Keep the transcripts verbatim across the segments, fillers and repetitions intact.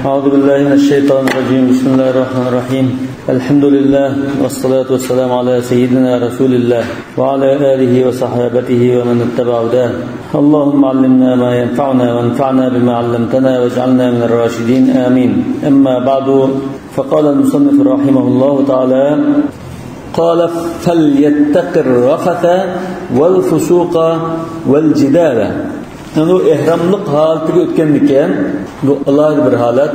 أعوذ بالله من الشيطان الرجيم. بسم الله الرحمن الرحيم. الحمد لله والصلاة والسلام على سيدنا رسول الله وعلى آله وصحابته ومن اتبع هداه. اللهم علمنا ما ينفعنا وانفعنا بما علمتنا واجعلنا من الراشدين. آمين. أما بعد، فقال المصنف رحمه الله تعالى: قال: فليتق الرفث والفسوق والجدال. يەنى ئۇ ئېھراملىق ھالىتىگە ئۆتكەندىكىن، بۇ ئالاھىدە بىر ھالەت.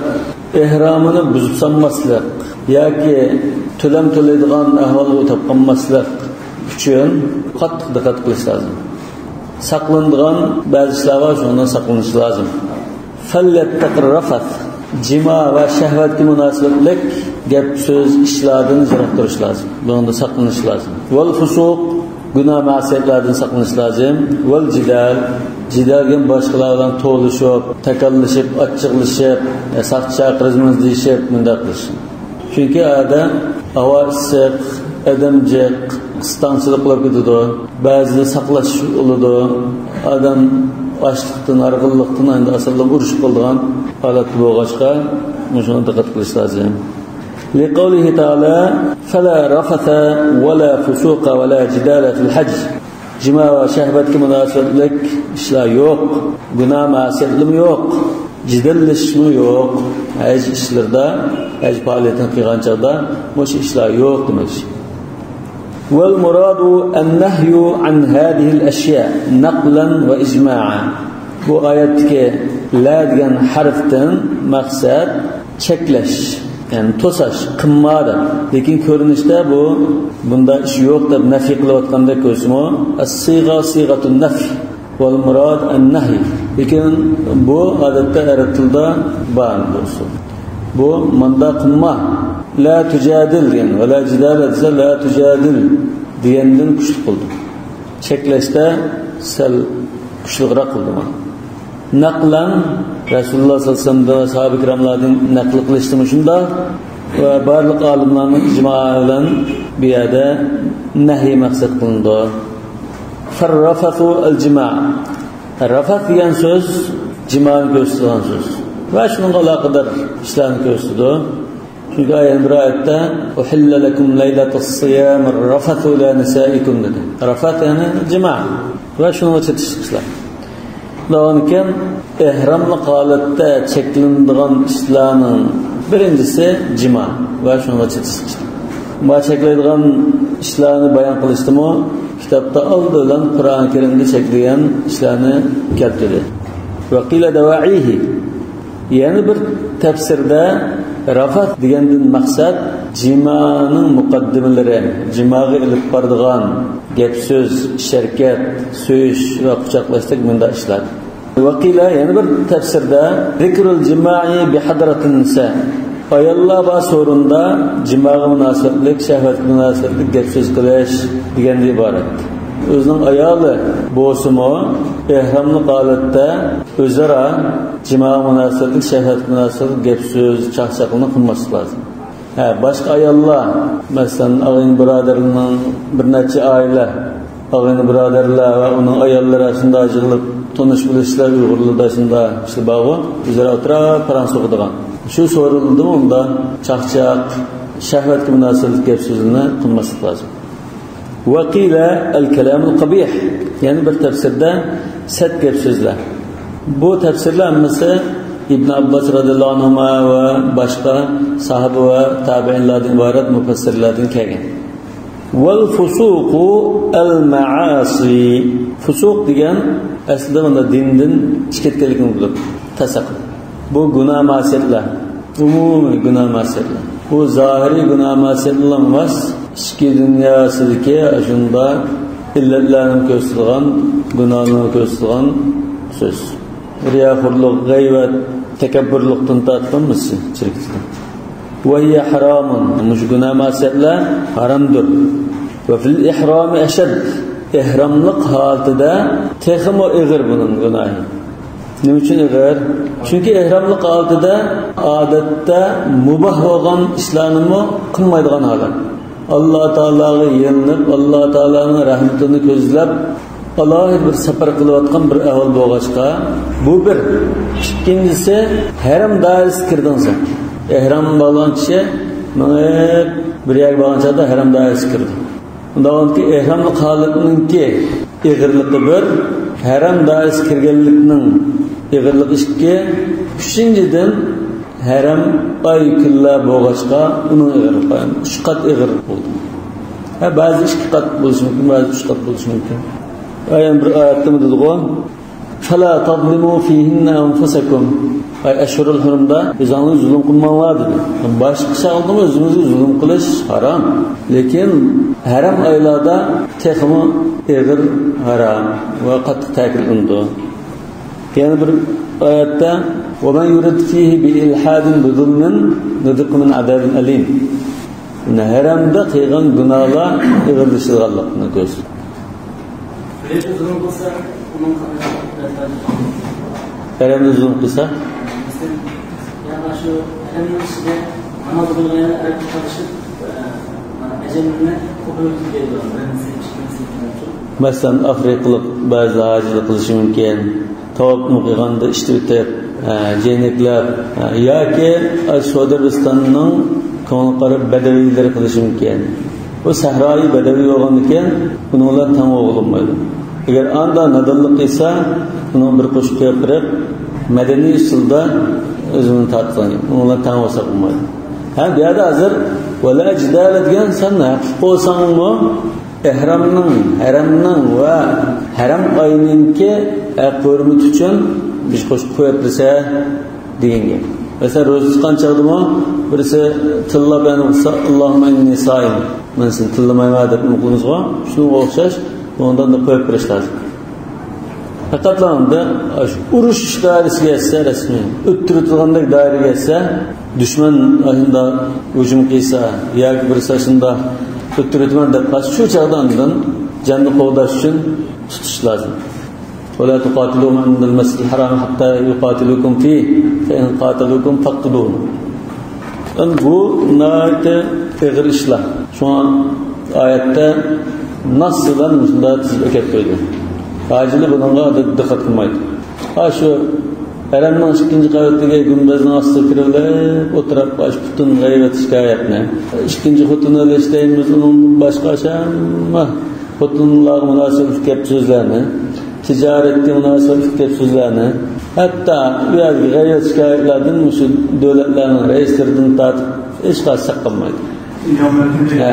ئېھرامىنى بۇزۇپ سالماسلىق ياكى تۆلەم تۆلەيدىغان ئەھۋالغا تاپ قالماسلىق ئۈچۈن قاتتىق دىققەت قىلىش لازىم. ساقلىنىدىغان بەزى ئىشلار بار، شۇنىڭدىن ساقلىنىش لازىم. فليتق الرفث، جىما ۋە شەھۋەتكە مۇناسىۋەتلىك گەپ سۆز ئىشلاردىن يىراق تۇرۇش لازىم. بۇنىڭدىن ساقلىنىش لازىم. والفسوق، گۇناھ مەسىيەتلەردىن ساقلىنىش لازىم. والجدال، جىدال دېگەن باشقىلار بىلەن توۋلىشىپ، تاكاللىشىپ، ئاچچىقلىشىپ، ساقچى چاقىرىمىز دېيىشىپ، مۇنداق قىلىش. چۈنكى ئادەم ھاۋا ئىسسىق، ئادەم جىق، قىستاڭچىلىق بولۇپ كېتىدۇ. بەزىدە ساقلاش بولىدۇ. ئادەم ئاچلىقتىن، ھارغىنلىقتىن ئەمدى ئاسانلا ئۇرۇشۇپ قالىدىغان ھالەتتە بولغاچقا، مۇشۇڭا دىققەت قىلىش لازىم. لقوله تعالى: فلا رفث ولا فسوق ولا جدال في الحج. جىما ۋە شەھۋەتكە مۇناسىۋەتلىك ئىشلار يوق، گۇناھ مەسىيەتلىمۇ يوق، جېدەللىشىشمۇ يوق. ھەج ئىشلىرىدا، ھەج پائالىيىتىنى قىلغان چاغدا مۇشۇ ئىشلار يوق دېمەكچى. والمراد النهي عن هذه الأشياء نقلا وإجماعا. بۇ ئايەتتىكى لا دېگەن ھەرپتىن مەقسەت چەكلەش، يەنى توساش، قىلما دەپ. لېكىن كۆرۈنۈشتە بۇ، بۇنداق ئىش يوق دەپ نەفى قىلىۋاتقاندەك كۆرسىمۇ، الصيغة صيغة النفي والمراد النهي. لېكىن بۇ ئادەتتە ئەرەب تىلىدا بار بۇ ئۇسۇل. بۇ مۇنداق قىلما. لا تجادل دېگەن، ولا جدال دېسە، لا تجادل دېگەندىن كۈچلۈك قىلدى. چەكلەشتە سەل كۈچلۈكرەك قىلدى مانا. نەقلەن، رەسۇلۇللاھ سەللەللاھۇ ئەلەيھى ۋەسەللەمدىن، ساھابە كىراملاردىن نەقىل قىلىشتىمۇ شۇنداق ۋە بارلىق ئالىملارنىڭ ئىجمائى بىلەن بۇ يەردە نەھي مەقسەت قىلىنىدۇ. فالرفث الجماع. رەفەس دېگەن سۆز جىمانى كۆرسىتىدىغان سۆز ۋە شۇنىڭغا ئالاقىدار ئىشلارنى كۆرسىتىدۇ. چۈنكى يەنە بىر ئايەتتە: أحل لكم ليلة الصيام الرفث إلى نسائكم دېدى. رەفەس يەنى جىما ۋە شۇنىڭغا چېتىشلىق ئىشلار. دەۋامكەن، ئېھراملىق ھالەتتە چەكلىنىدىغان ئىشلارنىڭ بىرىنچىسى جىما ۋە شۇنىڭغا چېتىشلىق ئىشلار. ما چەكلەيدىغان ئىشلارنى بايان قىلىشتىمۇ كىتابتا ئالدى بىلەن قۇرئان كەرىمدە چەكلىگەن ئىشلارنى كەلتۈردى. وقيل دواعيه. يەنە بىر تەپسىردە رەفەس دېگەندىن مەقسەت جىمانىڭ مۇقەددىمىلىرى، جىماغا ئېلىپ بارىدىغان گەپ-سۆز، ئىش-ھەرىكەت، سۆيۈش ۋە قۇچاقلاشتەك مۇنداق ئىشلار. وقيل، يەنە بىر تەپسىردە، ذكر الجماع بحضرة النساء. ئاياللار بار سورۇندا جىماغا مۇناسىۋەتلىك، شەھۋەتكە مۇناسىۋەتلىك گەپ-سۆز قىلىش دېگەندىن ئىبارەت. ئۆزىنىڭ ئايالى بولسىمۇ، ئېھراملىق ھالەتتە ئۆزئارا جىماغا مۇناسىۋەتلىك، شەھۋەتكە مۇناسىۋەتلىك گەپ-سۆز، چاقچاقلىرىنى قىلماسلىق لازىم. ھە، باشقا ئاياللار، مەسىلەن، ئاغىنە بۇرادەرلىرىنىڭ بىر نەچچە ئائىلە، ئاغىنە بۇرادەرلەر ۋە ئۇنىڭ ئاياللىرى شۇنداق يىغىلىپ تونۇش بىلىشلەر، ئۇيغۇرلاردا شۇنداق ئىشلار بارغۇ، ئۆزئارا ئولتۇرۇپ پاراڭ سوقىدىغان. شۇ سورۇنىدىمۇ ئۇنداق چاقچاق، شەھۋەتكە مۇناسىۋەتلىك گەپ-سۆزلەرنى قىلماسلىق لازىم. وقيل الكلام القبيح، يەنە بىر تەپسىردە سەت گەپ-سۆزلەر. بۇ تەپسىرلەر ھەممىسى ئىبن ئابباس رەزىياللاھۇ ئەنھۇما ۋە باشقا ساھابە ۋە تابىئىنلاردىن ئىبارەت مۇپەسسىرلاردىن كەلگەن. والفسوق المعاصي. فۇسۇق دېگەن ئەسلىدە مانا دىندىن چىقىپ كەتكەنلىكىنى بىلدۈرىدۇ. پەسق. بۇ گۇناھ مەسىيەتلەر، ئومۇمىي گۇناھ مەسىيەتلەر. بۇ زاھىرىي گۇناھ مەسىيەتلەر ئەمەس، ئىچكى دۇنياسىدىكى ئاشۇنداق ئىللەتلەرنى كۆرسىتىدىغان، گۇناھلارنى كۆرسىتىدىغان سۆز. رىياخورلۇق، غەيۋەت، تەكەببۇرلۇقتىن تارتىپ ھەممىسى چىرىكىدۇ. وهي حرام، مۇشۇ گۇناھ مەسىيەتلەر ھارامدۇر. وفي الإحرام أشد، ئېھراملىق ھالىتىدە تېخىمۇ ئېغىر بۇنىڭ گۇناھى. نېمە ئۈچۈن ئېغىر؟ چۈنكى ئېھراملىق ھالىتىدە ئادەتتە مۇباھ بولغان ئىشلارنىمۇ قىلمايدىغان ھالەت. ئاللا تائالاغا يېلىنىپ، ئاللا تائالانىڭ رەھمىتىنى كۆزلەپ، ئالاھىدە بىر سەپەر قىلىۋاتقان بىر ئەھۋال بولغاچقا، بۇ بىر. ئىككىنچىسى، ھەرەم دائىرىسىگە كىردىڭ سەن. ئېھرام بولغان كىشى مېڭىپ بىر يەرگە بارغان چاغدا ھەرەم دائىرىسىگە كىردى. ئۇنداق بولغاندىكى ئېھراملىق ھالەتنىڭكى ئېغىرلىقى بىر، ھەرەم دائىرىسىگە كىرگەنلىكنىڭ ئېغىرلىقى ئىككى، ئۈچىنچىدىن، ھەرەم ئاي كۈنلەر بولغاچقا، ئۇنىڭ ئېغىرلىقى ئۈچ قات ئېغىر بولدى. ھە، بەزى ئىككى قات بولۇشى مۇمكىن، بەزى ئۈچ قات بولۇشى مۇمكىن. ئايەن بىر ئايەتتىمۇ دېدىغۇ، فلا تظلموا فيهن أنفسكم. ئاي ئەشھۇرۇل ھۇرۇمدا ئۆزۈڭلارغا زۇلۇم قىلماڭلار دېدى. باشقا چاغدىمۇ ئۆزىمىزگە زۇلۇم قىلىش ھارام. لېكىن ھەرەم ئايلاردا تېخىمۇ ئېغىر ھارام ۋە قاتتىق تەكىتلىنىدۇ. يەنە بىر ئايەتتە، ومن يرد فيه بإلحاد بظلم نذقه من عذاب أليم. ھەرەمدە قىلغان گۇناھلار ئېغىرلىشىدىغانلىقىنى كۆرسىتىدۇ. بىرەيگە زۇلۇم قىلسا، ئۇنىڭ قاتارىدا ھەرەمدە زۇلۇم قىلسا؟ مەسىلەن، يا شۇ ھەرەمنىڭ ئىچىدە ناماز ئوقۇيدىغان يەرلەر ئەركىن تالىشىپ، ئەجەلىنى ئوقۇپ ئۆتۈپ كېلىدۇ. بىرىنچىسى، ئىككىنچىسى. مەسىلەن، ئافرىقىلىق بەزى ھاجىلار قىلىشى مۇمكىن. تاۋاپنى قىلغاندا ئىشتە ئۆتۈپ، ئە، جەينەكلەپ، ئە، ياكى سودا بىستاننىڭ كۆڭلى قاراپ بەدەۋىيلىرى قىلىشى مۇمكىن. بۇ سەھرايى بەدەۋىي بولغاندىكىن، بۇنىڭ بىلەن تەڭ بولغىلى بولمايدۇ. ئەگەر ئاندا نادانلىق قىلسا، بۇنىڭ بىر قوشۇق كۆپرەك مەدەنىي ئۇسۇلدا ئۆزىنى تارتقان، بۇنىڭ بىلەن تەڭ بولساق بولمايدۇ. ھە، بۇ يەردە ھازىر ۋەلا جىدالە دېگەن سەن ھەقلىق بولساڭمۇ، ئېھرامنىڭ، ھەرەمنىڭ ۋە ھەرەم ئاينىڭكى ھەق ھۆرمىتى ئۈچۈن بىر قوشۇق قويۇپ بەرسە دېگەن گەپ. مەسىلەن، روزا تۇتقان چاغدىمۇ بىرسى تىللاپ يەنە قىلسا، اللهم إني صائم، مەن سېنى تىللىمايمەن دەپ نېمە قىلىمىزغۇ؟ شۇنىڭغا ئوخشاش، ئۇنىڭدا قويۇپ بېرىش لازىم. پەقەتلا ئۇندا ئۇرۇش دائىرىسىگە كەلسە رەسمىي، ئۆتتۈرۈۋېتىدىغاندەك دائىرىگە كەلسە، دۈشمەن ئاشۇنداق ھۇجۇم قىلسا ياكى بىرسى ئاشۇنداق ئۆتتۈرۈۋېتىمەن دەپ قالسا، شۇ چاغدا ئاندىن جاننى قوغداش ئۈچۈن تۇتۇش لازىم. ولا تقاتلوهم عند المسجد الحرام حتى يقاتلوكم فيه فإن قاتلوكم فاقتلوهم. ئەمدى بۇ ناھايىتى ئېغىر ئىشلار. شۇڭا ئايەتتە نەسس بىلەن مۇشۇنداق تىزىپ ئەكەپ قويدى. ھاجىلار بۇنىڭغا دىققەت قىلمايدۇ. ھا، شۇ ھەرەمنىڭ ئىككىنچى قەۋىتىگە گۈمبەزنىڭ ئاستىغا كىرىۋېلىپ ئولتۇرۇپ، ئاشۇ پۇتىنى غەيۋەت شىكايەتنى. ئىككىنچى خوتۇن ئېلىش دەيمىز، ئۇنىڭدىن باشقا ھەممە خوتۇنلارغا مۇناسىۋەتلىك گەپ سۆزلەرنى، تىجارەتكە مۇناسىۋەتلىك گەپ سۆزلەرنى، ھەتتا ئۇ يەردىكى غەيۋەت شىكايەتلەردىن مۇشۇ دۆلەتلەرنىڭ رەئىسلىرىدىن تارتىپ ھېچقايسى ساقلانمايدۇ. ھە.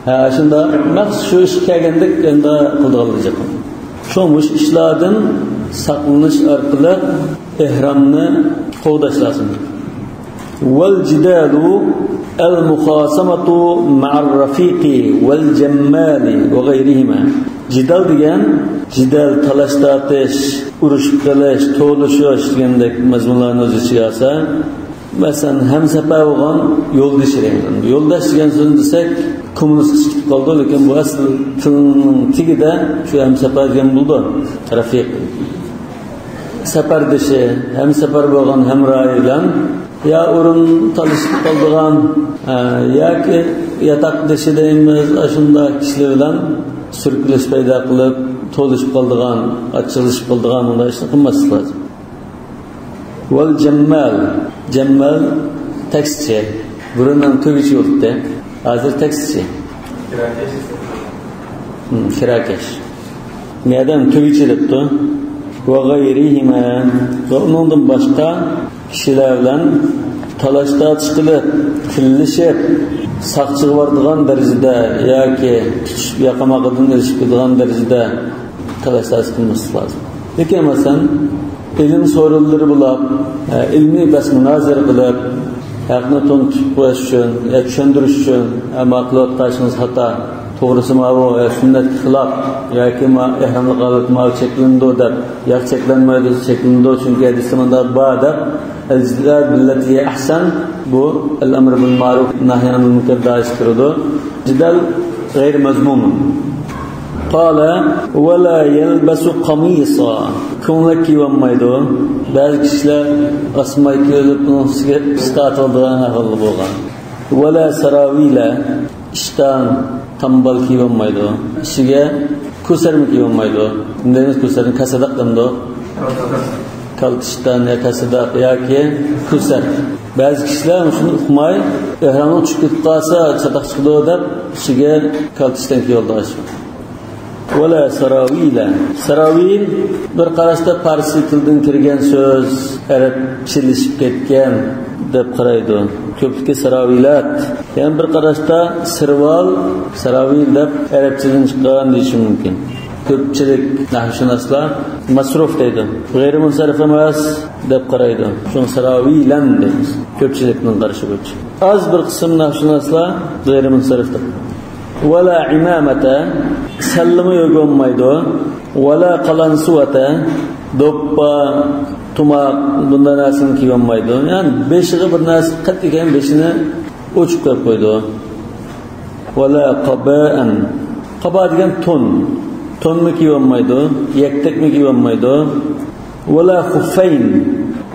ھە، شۇنداق مەخسۇس شۇ ئىشقا كەلگەندەك ئەمدى قىلىدىغانلىرى جىق. شۇ مۇشۇ ئىشلاردىن ساقلىنىش ئارقىلىق ئېھرامنى قوغداش لازىم. والجدال المخاصمة مع الرفيق والجمال وغيرهما. جىدال دېگەن، جىدال، تالاش-تارتىش، ئۇرۇشۇپ قېلىش، توۋلىشىش دېگەندەك مەزمۇنلارنى ئۆز ئىچىگە ئالسا، مەسىلەن، ھەمسەپەر بولغان يولدىشى دەيمىز. يولداش دېگەن سۆزنى دېسەك، كوممۇنىستقا چىقىپ قالىدۇ، لېكىن بۇ ئەسلى تىلنىڭ تېگىدە شۇ ھەمسەپەر دېگەن بولىدۇ، رەفىق. سەپەردىشى، ھەمسەپەر بولغان ھەمراھى بىلەن يا ئورۇن تالىشىپ قالىدىغان، ئە، ياكى ياتاقدىشى دەيمىز، ئاشۇنداق كىشىلەر بىلەن سۈركىلىش پەيدا قىلىپ، توۋلىشىپ قالىدىغان، ئاچچىقلىشىپ قالىدىغان بۇنداق ئىشنى قىلماسلىق لازىم. ۋەل جەممال. جەممال تەكسىچى. بۇرۇن تۆگىچى بولاتتى. ھازىر تەكسىچى. ھىم، كىراكەش. مەدەم تۆگىچى دەپتۇ. ۋە غەيرىھىمە. ۋە ئۇنىڭدىن باشقا كىشىلەر بىلەن تالاش-تارتىش قىلىپ، تىللىشىپ، ساقچىغا بارىدىغان دەرىجىدە ياكى تۇتۇشۇپ ياقىماقىدىن ئېلىشىپ كېتىدىغان دەرىجىدە تالاش-تارتىش قىلماسلىق لازىم. لېكىن، مەسىلەن، ئىلىم سورۇنلىرى بولاپ، ئە، ئىلمىي بەس-مۇنازىرە قىلىپ، ھەقنى تونۇتۇپ قويۇش ئۈچۈن، يا چۈشەندۈرۈش ئۈچۈن، ئە، ما قىلىۋاتقان ئىشىڭىز خاتا، توغرىسى ماۋۇ، ئە، سۈننەتكە خىلاپ ياكى ما ئېھراملىق ھالەتتە ماۋۇ چەكلىنىدۇ دەپ، ياق، چەكلەنمەيدۇ، چەكلىنىدۇ، چۈنكى ھەدىستە مۇنداق بار دەپ، ئەل-جىدال بىللەتى ئەھسەن، بۇ ئەل-ئەمر بىل مەرۇف، نەھي ئەنىل مۇنكەر دائىرىسىگە كىرىدۇ. جىدال غەيرىي مەزمۇم. قال، ۋەلا يەلبەسۇ قامىسا. كۆڭلەك كىيىۋالمايدۇ. بەزى كىشىلەر ئاسماي كىيىۋېلىپ، ئۇنىڭ ئۈستىگە قىسقا ئاتىۋالىدىغان ئەھۋاللار بولغان. ۋەلا ساراۋىلە، ئىشتان، تامبال كىيىۋالمايدۇ. ئىچىگە كۇسەرمۇ كىيىۋالمايدۇ. نېمە دەيمىز كۇسەرنى؟ كاسىداق دەمدۇ؟ كالتىشتان يا كاسىداق ياكى كۇسەر. بەزى كىشىلەر شۇنى ئۇقماي، ئېھرامنىڭ چۈشۈپ كېتىپ قالسا چاتاق چىقىدۇ دەپ، ئىچىگە كالتىشتان كىيىۋالىدۇ. ولا سراويل. سراويل بىر قاراشتا پارسچە تىلدىن كىرگەن سۆز، ئەرەبچىلىشىپ كەتكەن دەپ قارايدۇ. كۆپلۈكى سراويلات. يەنە بىر قاراشتا سىرۋال، سراويل دەپ ئەرەبچىدىن چىققان دېيىشى مۇمكىن. كۆپچىلىك نەھۋشۇناسلار مەسرۇف دەيدۇ. غەيرىي مۇنسەرىف ئەمەس دەپ قارايدۇ. شۇڭا سراويلەن دەيمىز. كۆپچىلىكنىڭ قارىشى بويىچە. ئاز بىر قىسىم نەھۋشۇناسلار غەيرىي مۇنسەرىف دەپ. ۋەلا ئىمامەتە، سەللىمۇ يۆگە بولمايدۇ. ۋەلا قالانسۇۋەتە، دوپپا، تۇماق، بۇنداق نەرسىنى كىيىۋالمايدۇ. يەنى بېشىغا بىر نەرسە قەتئىيكەن بېشىنى ئوچۇق قويۇپ قويىدۇ. ۋەلا قابائەن. قابا دېگەن تون. تونمۇ كىيىۋالمايدۇ، يەكتەكمۇ كىيىۋالمايدۇ. ۋەلا خۇففەين.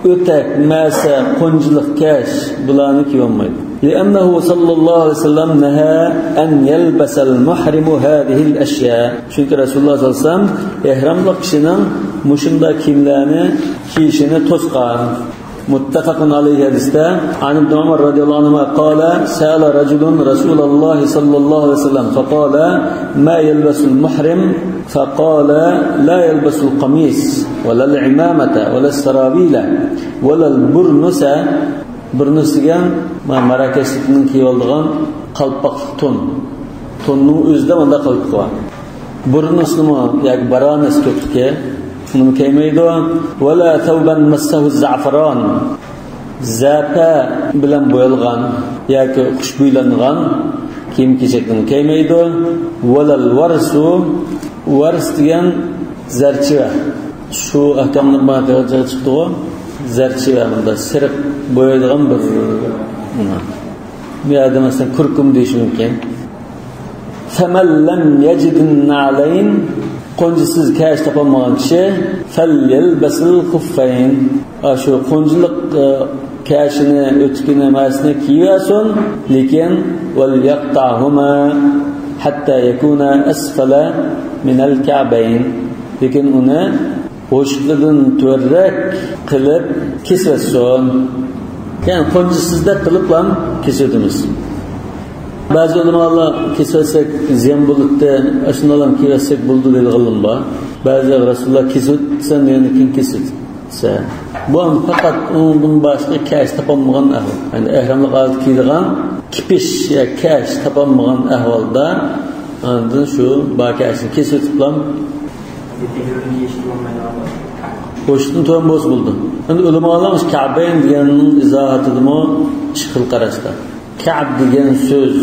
ئۆتەك، مەسە، قونجىلىق، كەش، بۇلارنى كىيىۋالمايدۇ. لأنه صلى الله عليه وسلم نهى أن يلبس المحرم هذه الأشياء. چۈنكى رەسۇلۇللاھ سەللەللاھۇ ئەلەيھى ۋەسەللەم ئېھراملىق كىشىنىڭ مۇشۇنداق كىيىملەرنى كىيىشىنى توسقان. مۇتتەفەقۇن ئەلەيھى ھەدىستە، عن ابن عمر رضي الله عنهما قال، سأل رجل رسول الله صلى الله عليه وسلم فقال، ما يلبس المحرم؟ فقال، لا يلبس القميص، ولا العمامة، ولا السراويل، ولا البرنس. بۇرنۇس دېگەن ما-، ماراكەشلىكنىڭ كىيىۋالىدىغان قالپاقلىق تون. توننىڭ ئۆزىدە مۇنداق قالپىقى بار. بۇرنۇسنىمۇ ياكى بارانىس كۆپلۈكى، ئۇنىمۇ كىيمەيدۇ. ولا ثوبا مسه الزعفران. زەپە بىلەن بويالغان ياكى خۇشبۇيلانغان كىيىم-كېچەكنىمۇ كىيمەيدۇ. ولا الورس. ۋارس دېگەن زەرچىۋە. شۇ ئەھكاملىق ماقۇل جاي چىقتىغۇ. زەرچىۋە، بۇندا سېرىق بويايدىغان بىر، بۇ يەردە مەسىلەن كۇركۇم دېيىشى مۇمكىن. فمن لم يجد النعلين، قونجىسىز كەش تاپالمىغان كىشى، فليلبس الخفين، ئاشۇ قونجىلىق، ئە، كەشىنى، ئۆتۈكىنى، مەسىنى كىيىۋەرسۇن، لېكىن وليقطعهما حتى يكونا أسفل من الكعبين، لېكىن ئۇنى ھوشۇتلىرىدىن تۆۋەنرەك قىلىپ كېسىۋەتسۇن. يەنى قونجىسىز دەپ قىلىپلا كېسىۋېتىمىز. بەزى ئۆلىمالار كېسىۋەتسەك زىيان بولىدۇ، ئاشۇنداقلا كىيىۋەتسەك بولىدۇ دەيدىغانلىرىمۇ بار. بەزى رەسۇلۇللاھ كېسىۋەتسەن دېگەندىن كېيىن كېسىۋەتسە. بۇ پەقەت ئۇنىڭدىن باشقا كەش تاپالمىغان ئەھۋال. يەنى ئەھراملىق ھالەتتە كىيىدىغان كىپىش يا كەش تاپالمىغان ئەھۋالدا ئاندىن شۇ بار كەشنى كېسىۋېتىپلا ھوشۇتتىن تۆۋەن بولسا بولىدۇ. ئەمدى ئۆلىمالار كەبەين دېگەننىڭ ئىزاھاتىدىمۇ ئىككى خىل قاراشتا. كەب دېگەن سۆز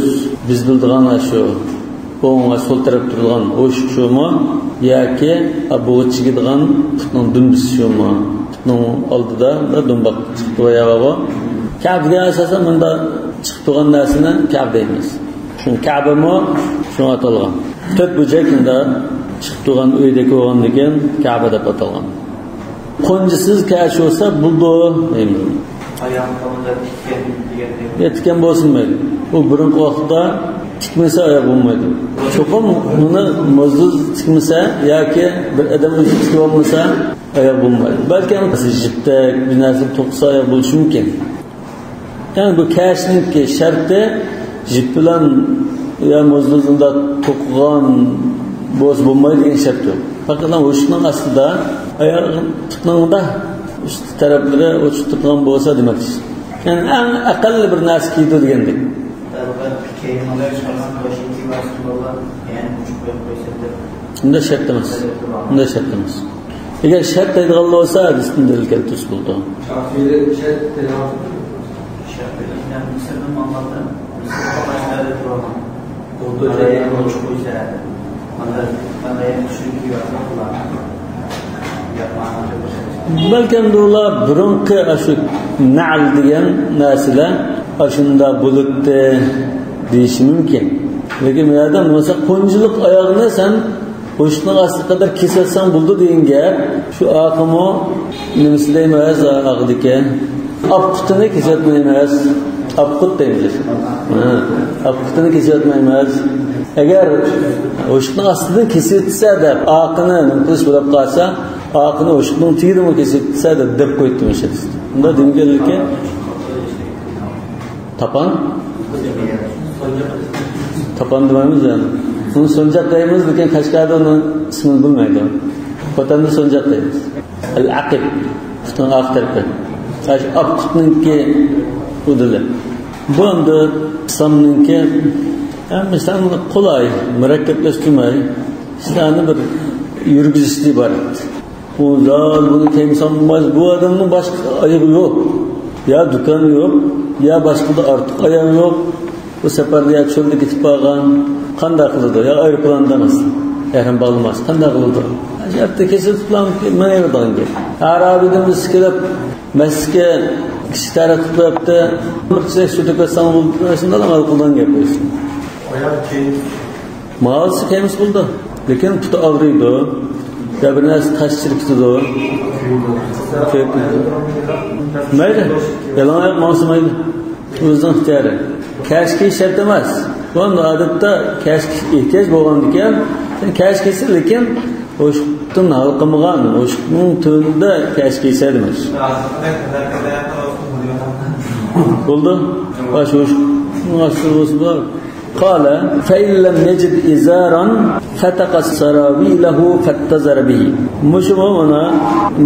بىز بىلىدىغان شۇ ئوڭ ۋە سول تەرەپ تۇرىدىغان ھوشۇت شۇمۇ ياكى بۇغا چىگىدىغان پۇتنىڭ دۈمبىسى شۇمۇ؟ پۇتنىڭ ئالدىدا بىر دۇمباق چىقىپ تۇرۇۋاتىدىغۇ. كەب دېگەن ئاساسەن مۇنداق چىقىپ تۇرغان نەرسىنى كەب دەيمىز. شۇڭا كەبىمۇ شۇڭا ئاتالغان. تۆت بۇرجەك مۇنداق چىقىپ تۇرغان ئۆيدەك بولغاندىكىن كەبە دەپ ئاتالغان. قونجىسىز كەش بولسا بولىدۇ دەيمىز. ئاياغ قولىدا تىككەن دېگەندەك. يا تىككەن بولسۇن مەيلى. ئۇ بۇرۇنقى ۋاقىتتا تىكمىسە ئاياغ بولمايدۇ. چوقۇم ئۇنى موزدۇز تىكمىسە ياكى بىر ئادەم ئۆزى تىكىۋالمىسا ئاياغ بولمايدۇ. بەلكىم جىپتەك بىر نەرسە توقۇسا ئاياغ بولۇشى مۇمكىن. يەنى بۇ كەشنىڭكى شەرتى جىپ بىلەن يا موزدۇزنىدا توقۇغان بولسا بولمايدۇ دېگەن شەرت يوق. پەقەت ھوشۇتنىڭ ئاستىدا ئاياغ پۇتنىڭدا ئۈستى تەرەپلىرى ئوچۇق تۇرىدىغان بولسا دېمەكچى. يەنى ئەڭ ئەقەللىي بىر نەرسە كىيىدۇ دېگەندەك. ئۇنداق شەرت ئەمەس. ئۇنداق شەرت ئەمەس. ئەگەر شەرت دەيدىغان بولسا ھەدىستىن دەلىل كەلتۈرسە بولىدۇ. شافىئىيلەر شەرت دەيدىغان. بەلكىم ئۇلار بۇرۇنقى ئاشۇ نەل دېگەن نەرسىلەر ئاشۇنداق بولۇپتۇ دېيىشى مۇمكىن. لېكىن بۇ يەردە مەسىلەن قونجىلىق ئاياغنى سەن ھوشۇتنىڭ ئاستىغا قەدەر كېسىۋەتسەڭ بولىدۇ دېگەن گەپ. شۇ ئاقىمۇ نېمىسى دەيمىز، ئاغدىكى ئاپقۇتىنى كېسىۋەتمەيمىز. ئاپقۇت دەيمىز. ھە، ئاپقۇتىنى كېسىۋەتمەيمىز. ئەگەر ھوشۇقنىڭ ئاستىدىن كېسىۋېتسە دەپ، ئاقىنى نېمە قىلىش بولۇپ قالسا، ئاقىنى ھوشۇقنىڭ تېگىدىمۇ كېسىۋېتسە دەپ، دەپ قويۇپتۇ مۇشۇ ھەدىستە. ئۇنداق دېمىگەنلىكى، تاپان؟ تاپان دېمەيمىز يەنى. ئۇنى سونجاق دەيمىز، لېكىن قەشقەردە ئۇنىڭ ئىسمىنى بىلمەيدۇ. خوتەندە سونجاق دەيمىز. ئەل-ئەقىب، پۇتنىڭ ئارقا تەرىپى. ئاشۇ ئاق پۇتنىڭكى ئۇدۇلى. بۇ ئەمدى ئىسلامنىڭكى، ھەم ئىسلامنىڭ قولاي، مۇرەككەپلەشتۈرمەي، ئىشلارنى بىر يۈرگۈزۈشتىن ئىبارەت. ئۇ زال بۇنى كەينىسى بولماس، بۇ ئادەمنىڭ باشقا ئايىغى يوق. يا دۇكان يوق، يا باشقىدا ئارتۇق ئاياغ يوق. بۇ سەپەردە يا چۆلدە كېتىپ قالغان، قانداق قىلىدۇ؟ يا ئايروپىلاندا مەسىلەن، ئەھرەم باغلىماس، قانداق قىلىدۇ؟ ھەتتا كېسىل تۇتۇلامدۇ، مېڭىۋېرىدىغان گەپ. ئەرەبىدىن بىرسى كېلىپ، مەسچىتكە كىشى تەرەت قىلىپ قويۇپتۇ، بىر كىشى سۈت ئەكەلسەڭ بولىدۇ، شۇنداق ئەمەل قىلىدىغان گەپ بولسۇن. ماڭالسا كەينىسى بولىدۇ. لېكىن پۇتى ئاغرىيدۇ. يا بىر نەرسە تاش چىركىتىدۇ. مەيلى. يالاڭ ئاياق ماڭسا مەيلى. ئۆزىنىڭ ئىختىيارى. كەش كىيىش شەرت ئەمەس. بۇ ئادەتتە كەش كىيىش ئېھتىياج بولغاندىكىن، سەن كەش كىيسە، لېكىن ھوشۇقتىن ھالقىمىغان، ھوشۇقنىڭ تۆۋىنىدە كەش كىيسە دېمەك. بولدى. باش ھوشۇقنىڭ ئاستىدا بولسا بار. قال: فإن لم يجد إزارا فتق سراويله فاتزر به. مۇشۇمۇ مانا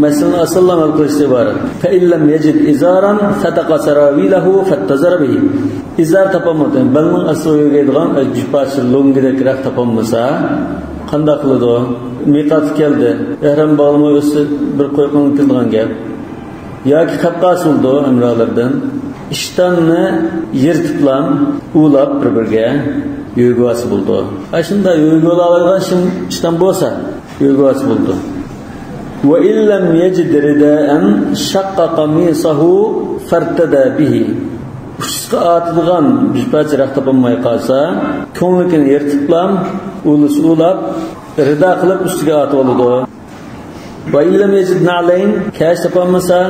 مەسىلىنى ئاسانلا ھەل قىلىشتىن ئىبارەت. فإن لم يجد إزارا فتق سراويله فاتزر به. ئىزار تاپالمىدى. بەلنىڭ ئاستىغا يۆگەيدىغان بىر پارچە لۆڭگىدەكرەك تاپالمىسا، قانداق قىلىدۇ؟ مىقاتقا كەلدى. ئەھرەم باغلىماي ئۆتسە، بىر قوي قىلىنىپ كېتىدىغان گەپ. ياكى قاپقاس بولىدۇ ئەمرالىرىدىن. ئىشتاننى يىرتىپلام، ئۇلاپ بىر-بىرگە يۆگىۋالسا بولىدۇ. ئاشۇنداق يۆگىۋالالايدىغان شىم-، ئىشتان بولسا، يۆگىۋالسا بولىدۇ. وإن لم يجد رداء شق قميصه فارتدى به. ئۇچىسىغا ئاتىدىغان بىر پارچە رەخت تاپالماي قالسا، كۆڭلىكىنى يىرتىپلام، ئۇلىسى ئۇلاپ، رىدا قىلىپ ئۈستىگە ئاتىۋالىدۇ. وإن لم يجد نعلين، كەش تاپالمىسا،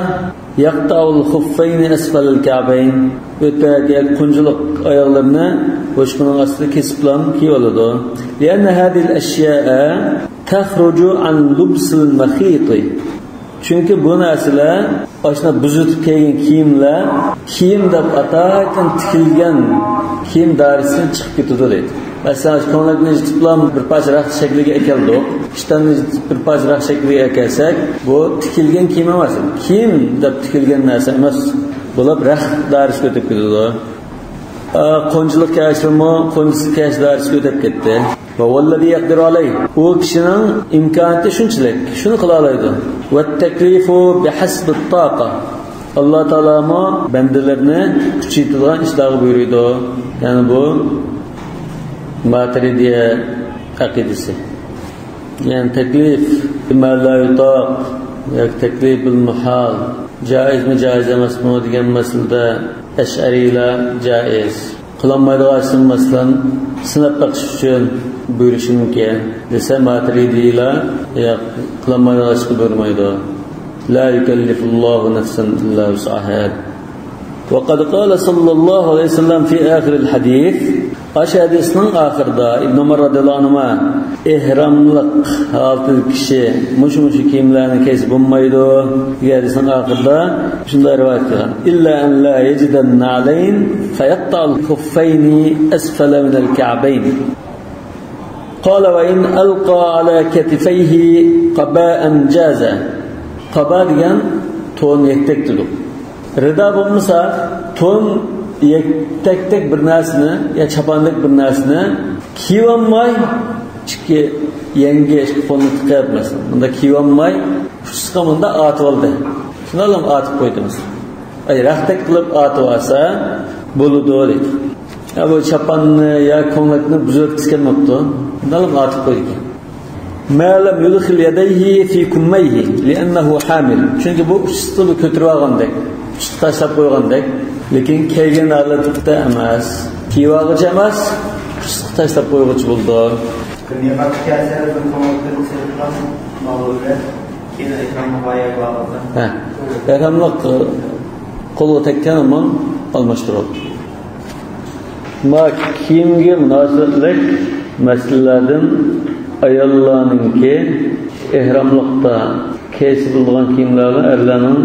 يقطع الخفين أسفل الكعبين، ئۆتەك ياكى قونچىلىق ئاياغلىرىنى ھوشۇقىنىڭ ئاستىدا كېسىپلام كىيىۋالىدۇ. لأن هذه الأشياء تخرج عن لبس المخيط. چۈنكى بۇ نەرسىلەر، ئاشۇنداق بۇزۇتۇپ كىيگەن كىيىملەر، كىيىم دەپ ئاتايتىن تىكىلگەن كىيىم دائىرىسىدىن چىقىپ كېتىدۇ دەيدۇ. مەسىلەن، كۆڭلەكنى يىرتىپلا بىر پارچە رەخت شەكلىگە ئەكەلدۇق. ئىشتاننى يىرتىپ بىر پارچە رەخت شەكلىگە ئەكەلسەك، بۇ تىكىلگەن كىيىم ئەمەس. كىيىم دەپ تىكىلگەن نەرسە ئەمەس بولۇپ، رەخت دائىرىسىگە ئۆتۈپ كېتىدۇ. ئا، قونچىلىق كەشمۇ، قونچىسى كەش دائىرىسىگە ئۆتۈپ كەتتى. ۋە ۋەللەزى يەقدىرۇ ئەلەيھ. ئۇ كىشىنىڭ ئىمكانىيىتى شۇنچىلىك، شۇنى قىلالايدۇ. ۋەتتەكلىفۇ بىھەسبىت تاقە. ئاللا تائالامۇ بەندىلىرىنى كۈچىيىدىغان ئىشلارغا بۇيرۇيدۇ. يەنى بۇ ماتۇرىدىيە ئەقىدىسى. يەنى تەكلىف بىما لا يۇتاق ياكى تەكلىف بىل مۇھال، جائىزمۇ، جائىز ئەمەسمۇ دېگەن مەسىلىدە ئەشئەرىيلار جائىز. قىلالمايدىغان ئىشنى، مەسىلەن، سىناپ بېقىش ئۈچۈن بۇيرۇشى مۇمكىن دېسە، ماتۇرىدىيلار ياق، قىلالمايدىغان ئىشقا بۇيرۇمايدۇ. لا يكلف الله نفسا إلا وسعها. وقد قال صلى الله عليه وسلم في آخر الحديث. ئاشۇ ھەدىسنىڭ ئاخىرىدا ئىبن ئۆمەر رەزىياللاھۇ ئەنھۇما ئېھراملىق ھالىتىدە كىشى مۇشۇ، مۇشۇ كىيىملەرنى كىيسە بولمايدۇ دېگەن ھەدىسنىڭ ئاخىرىدا شۇنداق رىۋايەت قىلغان. إلا أن لا يجد النعلين فيقطع الخفين أسفل من الكعبين. قال وإن ألقى على كتفيه قباء جاز. قابا دېگەن تون، يەكتەك دېدۇق. رىدا بولمىسا، تون، يەكتەكتەك بىر نەرسىنى يا چاپاندەك بىر نەرسىنى كىيىۋالماي، ئىككى يەڭگە، ئىككى قولنى تىقىپ، مەسىلەن، بۇنداق كىيىۋالماي، ئۇچىسىغا مۇنداق ئاتىۋالدى. شۇنداقلا ئاتىپ قويدى، مەسىلەن. ئەي، رەختەك قىلىپ ئاتىۋالسا بولىدۇ دېدى. يا بۇ چاپاننى يا كۆڭلەكنى بۇزۇۋەتكۈسى كەلمەپتۇ. شۇنداقلا ئاتىپ قويدى. ما لم يدخل يديه في كميه لأنه حامل. چۈنكى بۇ ئۇچىسىنى كۆتۈرۈپ ئالغاندەك، ئۇچىسىغا تاشلاپ قويغاندەك. لېكىن كىيگەن ھالەتتە ئەمەس. كىيىۋالغۇچە ئەمەس، ئۇچىسىغا تاشلاپ قويغۇچە بولىدۇ. مىقاتقا كەلسە، بىر قوڭلۇقتىن سېلىپ، ماۋۇ بىلەن كېيىن ئېھرامغا بايا بارغاندا. ھە. ئېھراملىق، قولغا تەگكەن ئۇمان ئالماشتۇرۇلىدۇ. ما كىيىمگە مۇناسىۋەتلىك مەسىلىلەردىن ئاياللارنىڭكى ئېھراملىقتا كىيسە بولىدىغان كىيىملەر بىلەن ئەرلەرنىڭ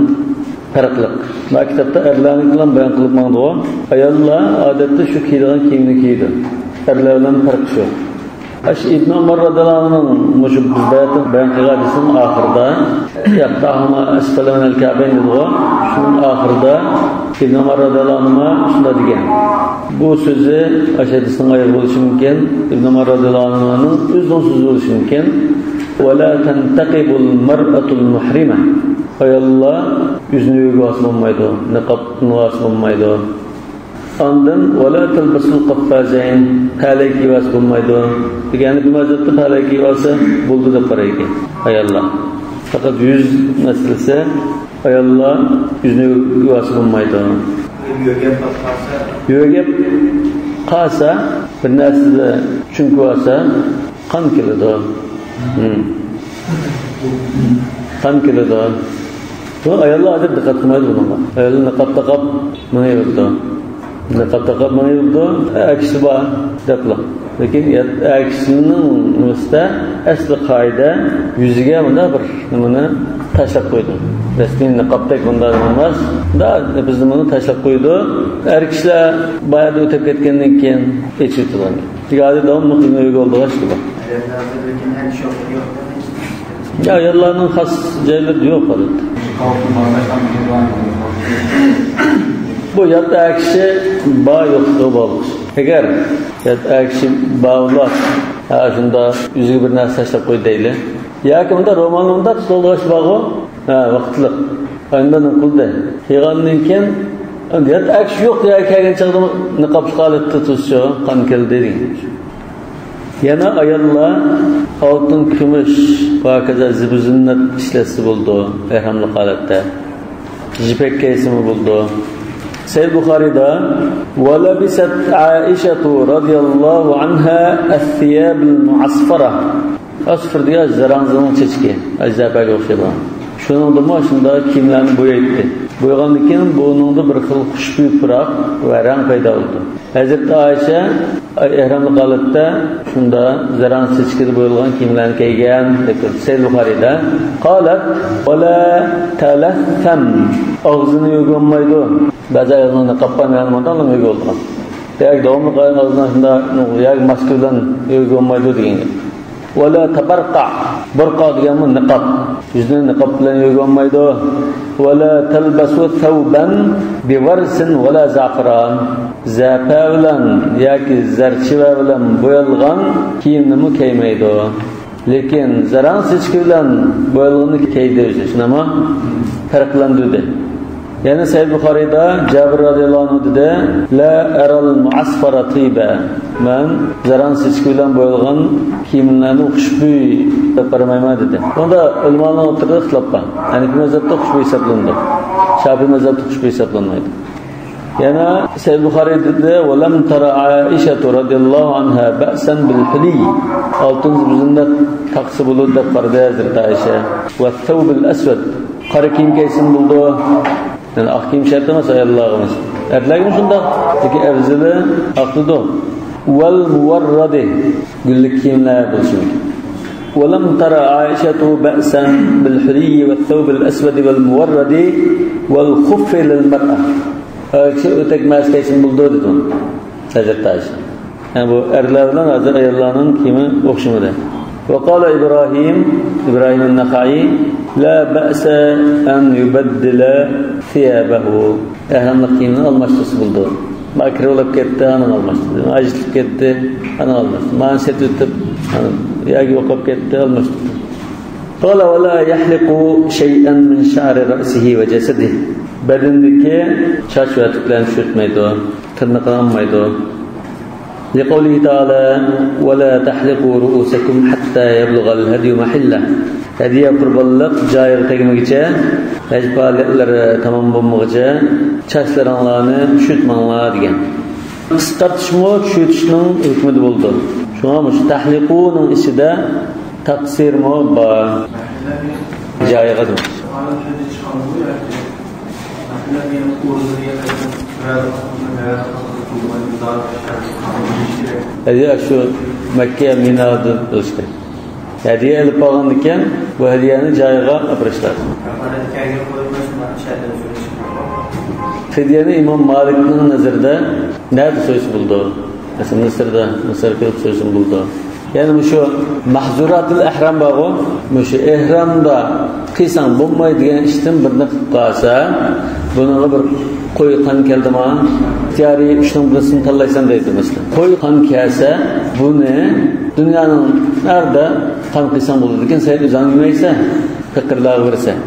پەرقلىق. مانا كىتابتا ئەرلەرنىڭكى بىلەن بايان قىلىپ ماڭدىغۇ. ئاياللار ئادەتتە شۇ كىيىدىغان كىيىمنى كىيىدۇ. ئەرلەر بىلەن پەرقى شۇ. ئاشۇ ئىبن ئۇمار رەزىياللاھۇ ئەنھۇنىڭ مۇشۇ بىز بايان قىلغان ھەدىسىنىڭ ئاخىرىدا، يقطعهما أسفل من الكعبين دېدىغۇ. شۇنىڭ ئاخىرىدا ئىبن ئۇمار رەزىياللاھۇ ئەنھۇما شۇنداق دېگەن. بۇ سۆزى ئاشۇ ھەدىسنىڭ ئايىغى بولۇشى مۇمكىن. ئىبن ئۇمار رەزىياللاھۇ ئەنھۇمانىڭ ئۆزىنىڭ سۆزى بولۇشى مۇمكىن. ولا تنتقب المرأة المحرمة. ئاياللار يۈزىنى يۆگىۋالسا بولمايدۇ، نىقاب قىلىۋالسا بولمايدۇ. ئاندىن ولا تلبس القفازين، پەلەي كىيىۋالسا بولمايدۇ. دېگەن بۇ مەزھەپتە پەلەي كىيىۋالسا بولىدۇ دەپ قارايدىكەن ئاياللار. پەقەت يۈز مەسىلىسى، ئاياللار يۈزىنى يۆگىۋالسا بولمايدۇ. يۆگەپ قالسا، بىر نەرسىدە چۈڭكىۋالسا، قان كېلىدۇ. ھىم. قان كېلىدۇ. بۇ ئاياللار ھازىر دىققەت قىلمايدۇ بۇنىڭغا. ئاياللار نىقاب تاقاپ مېڭىۋېرىدۇ. نىقاب تاقاپ مېڭىۋېرىدۇ. ئەر كىشىسى بار دەپلا. لېكىن ئەر كىشىنىڭ نېمىسىدە ئەسلى قائىدە يۈزىگە مۇنداق بىر نېمىنى تاشلاپ قويىدۇ. رەسمىي نىقابتەك بۇنداق ئەمەس. دا بىز بۇنى تاشلاپ قويىدۇ. ئەر كىشىلەر بايادا ئۆتۈپ كەتكەندىن كېيىن ئېچىۋېتىدۇ. چۈنكى ھازىر داۋاملىق ئۆيگە ئولتۇرغاچ بۇ. يا، ئاياللارنىڭ خاس جايلىرى يوق، ئادەتتە. بۇ يات ئەر كىشى بار يوقلۇقىغا باغلىق. ئەگەر يات ئەر كىشى بار بولسا، ھە، شۇنداق يۈزىگە بىر نەرسە تاشلاپ قويدى دەيلى. ياكى بۇندا رومالنى بۇنداق تۇتۇۋالغاچ بارغۇ. ھە، ۋاقىتلىق. ئاندىن قىلدى. قىلغاندىن كېيىن، يات ئەر كىشى يوق يەرگە كەلگەن چاغدا نىقابلىق ھالەتتە تۇرسىچۇ، قان كەلدى دېگەن. يەنە ئاياللار ئالتۇن، كۈمۈش، پاكىزە زىبۇ زىننەت ئىشلەتسە بولىدۇ، ئېھراملىق ھالەتتە. يىپەك كىيسىمۇ بولىدۇ. سەھىھ بۇخارىدا، ولبست عائشة رضي الله عنها الثياب المعصفرة. ئاسفىر دېگەن زاراڭزىنىڭ چېچىكى، ئەجدەپەگە ئوخشايدىغان. شۇنىڭدىمۇ شۇنداق كىيىملەرنى بويايتتى. بويىغاندىن كېيىن بۇنىڭدا بىر خىل خۇشبۇي پۇراق ۋە رەڭ پەيدا بولىدۇ. ھەزرىتى ئائىشە ئېھراملىق ھالەتتە شۇنداق زاراڭ چېچىكىدە بويالغان كىيىملەرنى كىيگەن، دەپ كەلدى سەھىھ بۇخارىدا. قالت، ولا تلثم، ئاغزىنى يۆگەلمەيدۇ. بەزى ئاياللارنىڭ نىقاب بار، مەن مۇنداق يۆگەلدىغان. ياكى داۋاملىق ئاياللار ئاغزىنى شۇنداق، ياكى ماسكا بىلەن يۆگەلمەيدۇ دېگەن گەپ. ولا تبرقع. بۇرقا دېگەنمۇ نىقاب. يۈزىنى نىقاب بىلەن يۆگەلمەيدۇ. ولا تلبس ثوبا بورس ولا زعفران. زەپەر بىلەن ياكى زەرچىۋە بىلەن بويالغان كىيىمنىمۇ كىيمەيدۇ. لېكىن زاراڭ سېچىكى بىلەن بويالغىنىنى كىيدى ئۆزى. شۇنداقمۇ؟ پەرقلەندۈردى. يەنە سەھىھ بۇخارىدا جابىر رەزىياللاھۇ ئەنھۇ دېدى، لا أرى المعصفر طيبا. مەن زاراڭ سېچىكى بىلەن بويالغان كىيىملەرنى خۇشبۇي دەپ قارىمايمەن دېدى. بۇندا ئۆلىمالارنىڭ ئوتتۇرىدا ئىختىلاپ بار. ھەنىفىي مەزھەپتە خۇشبۇي ھېسابلىنىدۇ. شافىئىي مەزھەپتە خۇشبۇي ھېسابلانمايدۇ. يەنە سەھىھ بۇخارىدا دېدى، ولم تر عائشة رضي الله عنها بأسا بالحلي. ئالتۇن زىبۇ زىننەت تاقىسا بولىدۇ دەپ قارىدى ھەزرىتى ئائىشە. والثوب الأسود. قارا كىيىم كىيسىمۇ بولىدۇ. يەنى ئاق كىيىم شەرت ئەمەس ئاياللارغا، ئەرلەرگىمۇ شۇنداق. لېكىن ئەۋزىلى ئاقتىدۇ. والمورد، گۈللۈك كىيىملەر بولۇشى مۇمكىن. ولم تر عائشة بأسا بالحلي والثوب الأسود والمورد والخف للمرأة. ئەر كىشى ئۆتەك مەس كىيسىمۇ بولىدۇ دېدى ھەزرىتى ئائىشە. يەنى بۇ ئەرلەر بىلەن ھازىر ئاياللارنىڭ كىيىمى ئوخشىمىدى. وقال إبراهيم، ئىبراھىم ئەننەخەئى، لا بأس أن يبدل ثيابه. ئەھراملىق كىيىمىنى ئالماشتۇرسا بولىدۇ. مانا كىرىۋېلىپ كەتتى، ئانا ئالماشتۇردى. مانا ئېچىلىپ كەتتى، ئانا ئالماشتۇردى. مانا سېتىۋېتىپ، ئانا ياكى يوقاپ كەتتى، ئالماشتۇردى. قال ولا يحلق شيئا من شعر رأسه وجسده. بەدىنىدىكى چاچ ۋە تۈكلەرنى چۈشۈرتمەيدۇ، تىرنىقىنى ئالمايدۇ. لقوله تعالى، ولا تحلقوا رؤوسكم حتى يبلغ الهدي محله. ھەدىيە قۇربانلىق جايىغا تەگمىگۈچە، ھەج پائالىيەتلىرى تامام بولمىغۇچە چاچلىرىڭلارنى چۈشۈرتمەڭلار دېگەن. قىسقارتىشمۇ چۈشۈرتۈشنىڭ ھۆكمىدە بولىدۇ. شۇڭا مۇشۇ تەھلىقۇنىڭ ئىچىدە تەقسىرمۇ بار. جايىغا دېمەكچى. ئەيە، شۇ مەككە، مىنادا بولۇشى كېرەك. ھەدىيە ئېلىپ بارغاندىكىن، بۇ ھەدىيەنى جايىغا ئاپىرىش لازىم. فىدىيەنى ئىمام مالىكنىڭ نەزىرىدە نەدە سويسا بولىدۇ؟ مەسىلەن، مىسىردا، مىسىرغا كېلىپ سويسىمۇ بولىدۇ. يەنى مۇشۇ مەھزۇراتۇل ئەھرام بارغۇ، مۇشۇ ئېھرامدا قىلساڭ بولمايدىغان ئىشتىن بىرنى قىلىپ قالسا، بۇنىڭغا بىر قوي قان كەلدىما، ئىختىيارىي ئۈچنىڭ بىرسىنى تاللايسەن دەيدۇ، مەسىلەن. قوي قان كەلسە، بۇنى دۇنيانىڭ نەرىدە قان قىلساڭ بولىدىكەن، سەن ئۆزۈڭ يېمەيسەن، پېقىرلارغا بېرىسەن.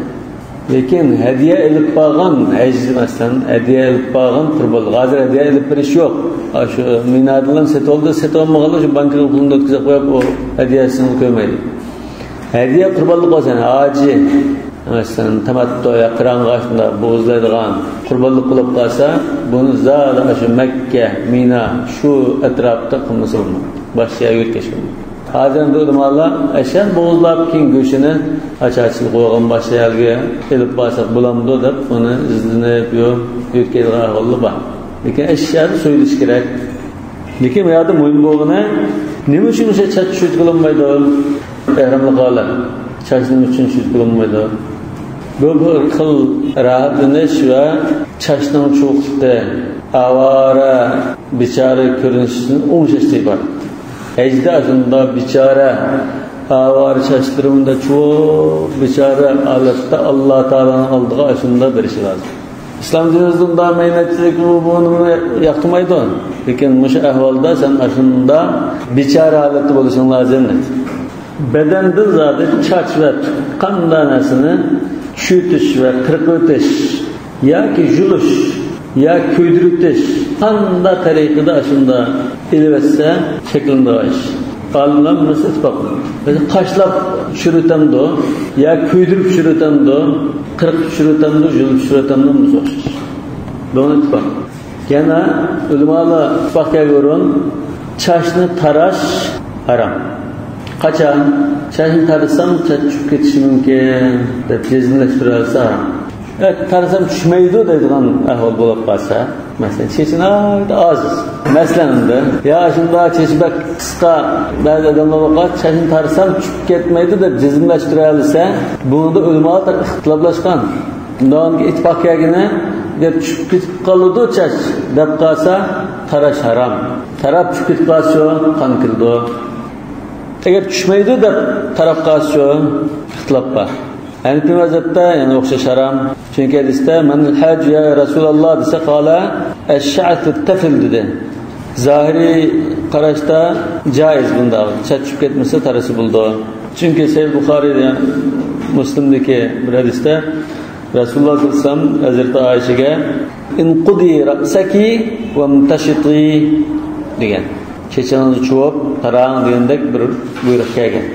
لېكىن ھەدىيە ئېلىپ بارغان ھەججى، مەسىلەن، ھەدىيە ئېلىپ بارغان قۇربانلىق. ھازىر ھەدىيە ئېلىپ بېرىش يوق. ئاشۇ مىنادىلا سېتىۋالدى، سېتىۋالمىغانلار شۇ بانكىغا پۇلىنى ئۆتكۈزۈپ قويۇپ، ئۇ ھەدىيەسىنى كۆرمەيدۇ. ھەدىيە قۇربانلىق بولسا، يەنى ھاجى، مەسىلەن، تەمەتتۇ يا قىرانغا شۇنداق بوغۇزلايدىغان قۇربانلىق بولۇپ قالسا، بۇنى زادى ئاشۇ مەككە، مىنا، شۇ ئەتراپتا قىلمىسا بولمايدۇ. باشقا يەرگە يۆتكەش بولمايدۇ. ھازىر ئەمدى ئۆلىمالار ئەشەن بوغۇزلاپ، كېيىن گۆشىنى ئاچ-ئاچىلىق بولغان باشقا يەرگە ئېلىپ بارساق بولامدۇ دەپ، ئۇنى ئىزدىنىپ يۈرۈپ يۆتكەيدىغان ئەھۋاللار بار. لېكىن ئەشەدە سويۇلۇش كېرەك. لېكىن بۇ يەردە مۇھىم بولغىنى، نېمە ئۈچۈن مۇشۇ چاچ چۈشۈرتكىلى بولمايدۇ؟ ئېھراملىق ھالەت. چاچ نېمە ئۈچۈن چۈشۈرتكىلى بولمايدۇ؟ بۇ بىر خىل راھەتلىنىش ۋە چاچنىڭ چۇۋۇقلۇقى، ئاۋارە، بىچارە كۆرۈنۈشىدىن ئوڭشاشتىن ئىبارەت. ھەجدە ئاشۇنداق بىچارە، ئاۋارە چاچلىرى مۇنداق چۇۋۇق، بىچارە ھالەتتە ئاللا تائالانىڭ ئالدىغا ئاشۇنداق بېرىشى لازىم. ئىسلام دىنىمىزدا ئۇنداق مەينەتچىلىك، بۇ، بۇنى ياقتۇرمايدۇ. لېكىن مۇشۇ ئەھۋالدا سەن ئاشۇنداق بىچارە ھالەتتە بولۇشۇڭ لازىم. بەدەندىن زادى چاچ ۋە قانداق نەرسىنى چۈشۈرتۈش ۋە قىرقىۋېتىش ياكى يۇلۇش يا كۆيدۈرۈۋېتىش، قانداق تەرىقىدە ئاشۇنداق ئېلىۋەتسە شەكىللىنىدىغان ئىش. ئالىملار بۇنىسى ئىتتىپاق. قاشلاپ چۈشۈرۈۋېتەمدۇ يا كۆيدۈرۈپ چۈشۈرۈۋېتەمدۇ، قىرقىپ چۈشۈرۈۋېتەمدۇ، يۇلۇپ چۈشۈرۈۋېتەمدۇ، بۇنىسى ئوخشاش. بۇنى ئىتتىپاق. يەنە ئۆلىمالار ئىتتىپاق كەلگەن ئورۇن، چاچنى تاراش ھارام. قاچان؟ چاچنى تارىسام، چاچ چۈشۈپ كېتىشى مۇمكىن دەپ جەزملەشتۈرۈۋالسا ھارام. ئە، تارىسام چۈشمەيدۇ دەيدىغان ئەھۋال بولۇپ قالسا، مەسىلەن، چېچى ناھايىتى ئاز. مەسىلەن، ئەمدى، يا شۇنداق چېچى بەك قىسقا، بەزى ئادەملەر بولغان، چاچنى تارىسام چۈشۈپ كەتمەيدۇ دەپ جەزملەشتۈرەلىسە، بۇنىڭدا ئۆلىمالار ئىختىلاپلاشقان. بۇنىڭغا ئىتتىپاق كەلگىنى، گەپ چۈشۈپ كېتىپ قالىدۇ چاچ دەپ قالسا، تاراش ھارام. تاراپ چۈشۈپ كېتىپ قالسىچۇ، قان كېلىدۇ. ئەگەر چۈشمەيدۇ دەپ تاراپ قالسىچۇ، ئىختىلاپ بار. ھەنىپىي مەزھەپتە يەنە ئوخشاش ھارام. چۈنكى ھەدىستە، مەن ھەج يا رەسۇلاللا دېسە، قالە ئەششەئسۇ تەفىل دېدى. زاھىرىي قاراشتا جائىز بۇنداق. چاچ چۈشۈپ كەتمىسە تارىسا بولىدۇ. چۈنكى سەھىھ بۇخارىي، مۇسلىمدىكى بىر ھەدىستە رەسۇلۇللا سەللەللاھۇ ئەلەيھى ۋەسەللەم ھەزرىتى ئائىشىگە، ئىنقۇدى رەئسەكى ۋەمتەشىتى دېگەن. چېچىڭىزنى چۇۋۇپ تاراڭ دېگەندەك بىر بۇيرۇق كەلگەن.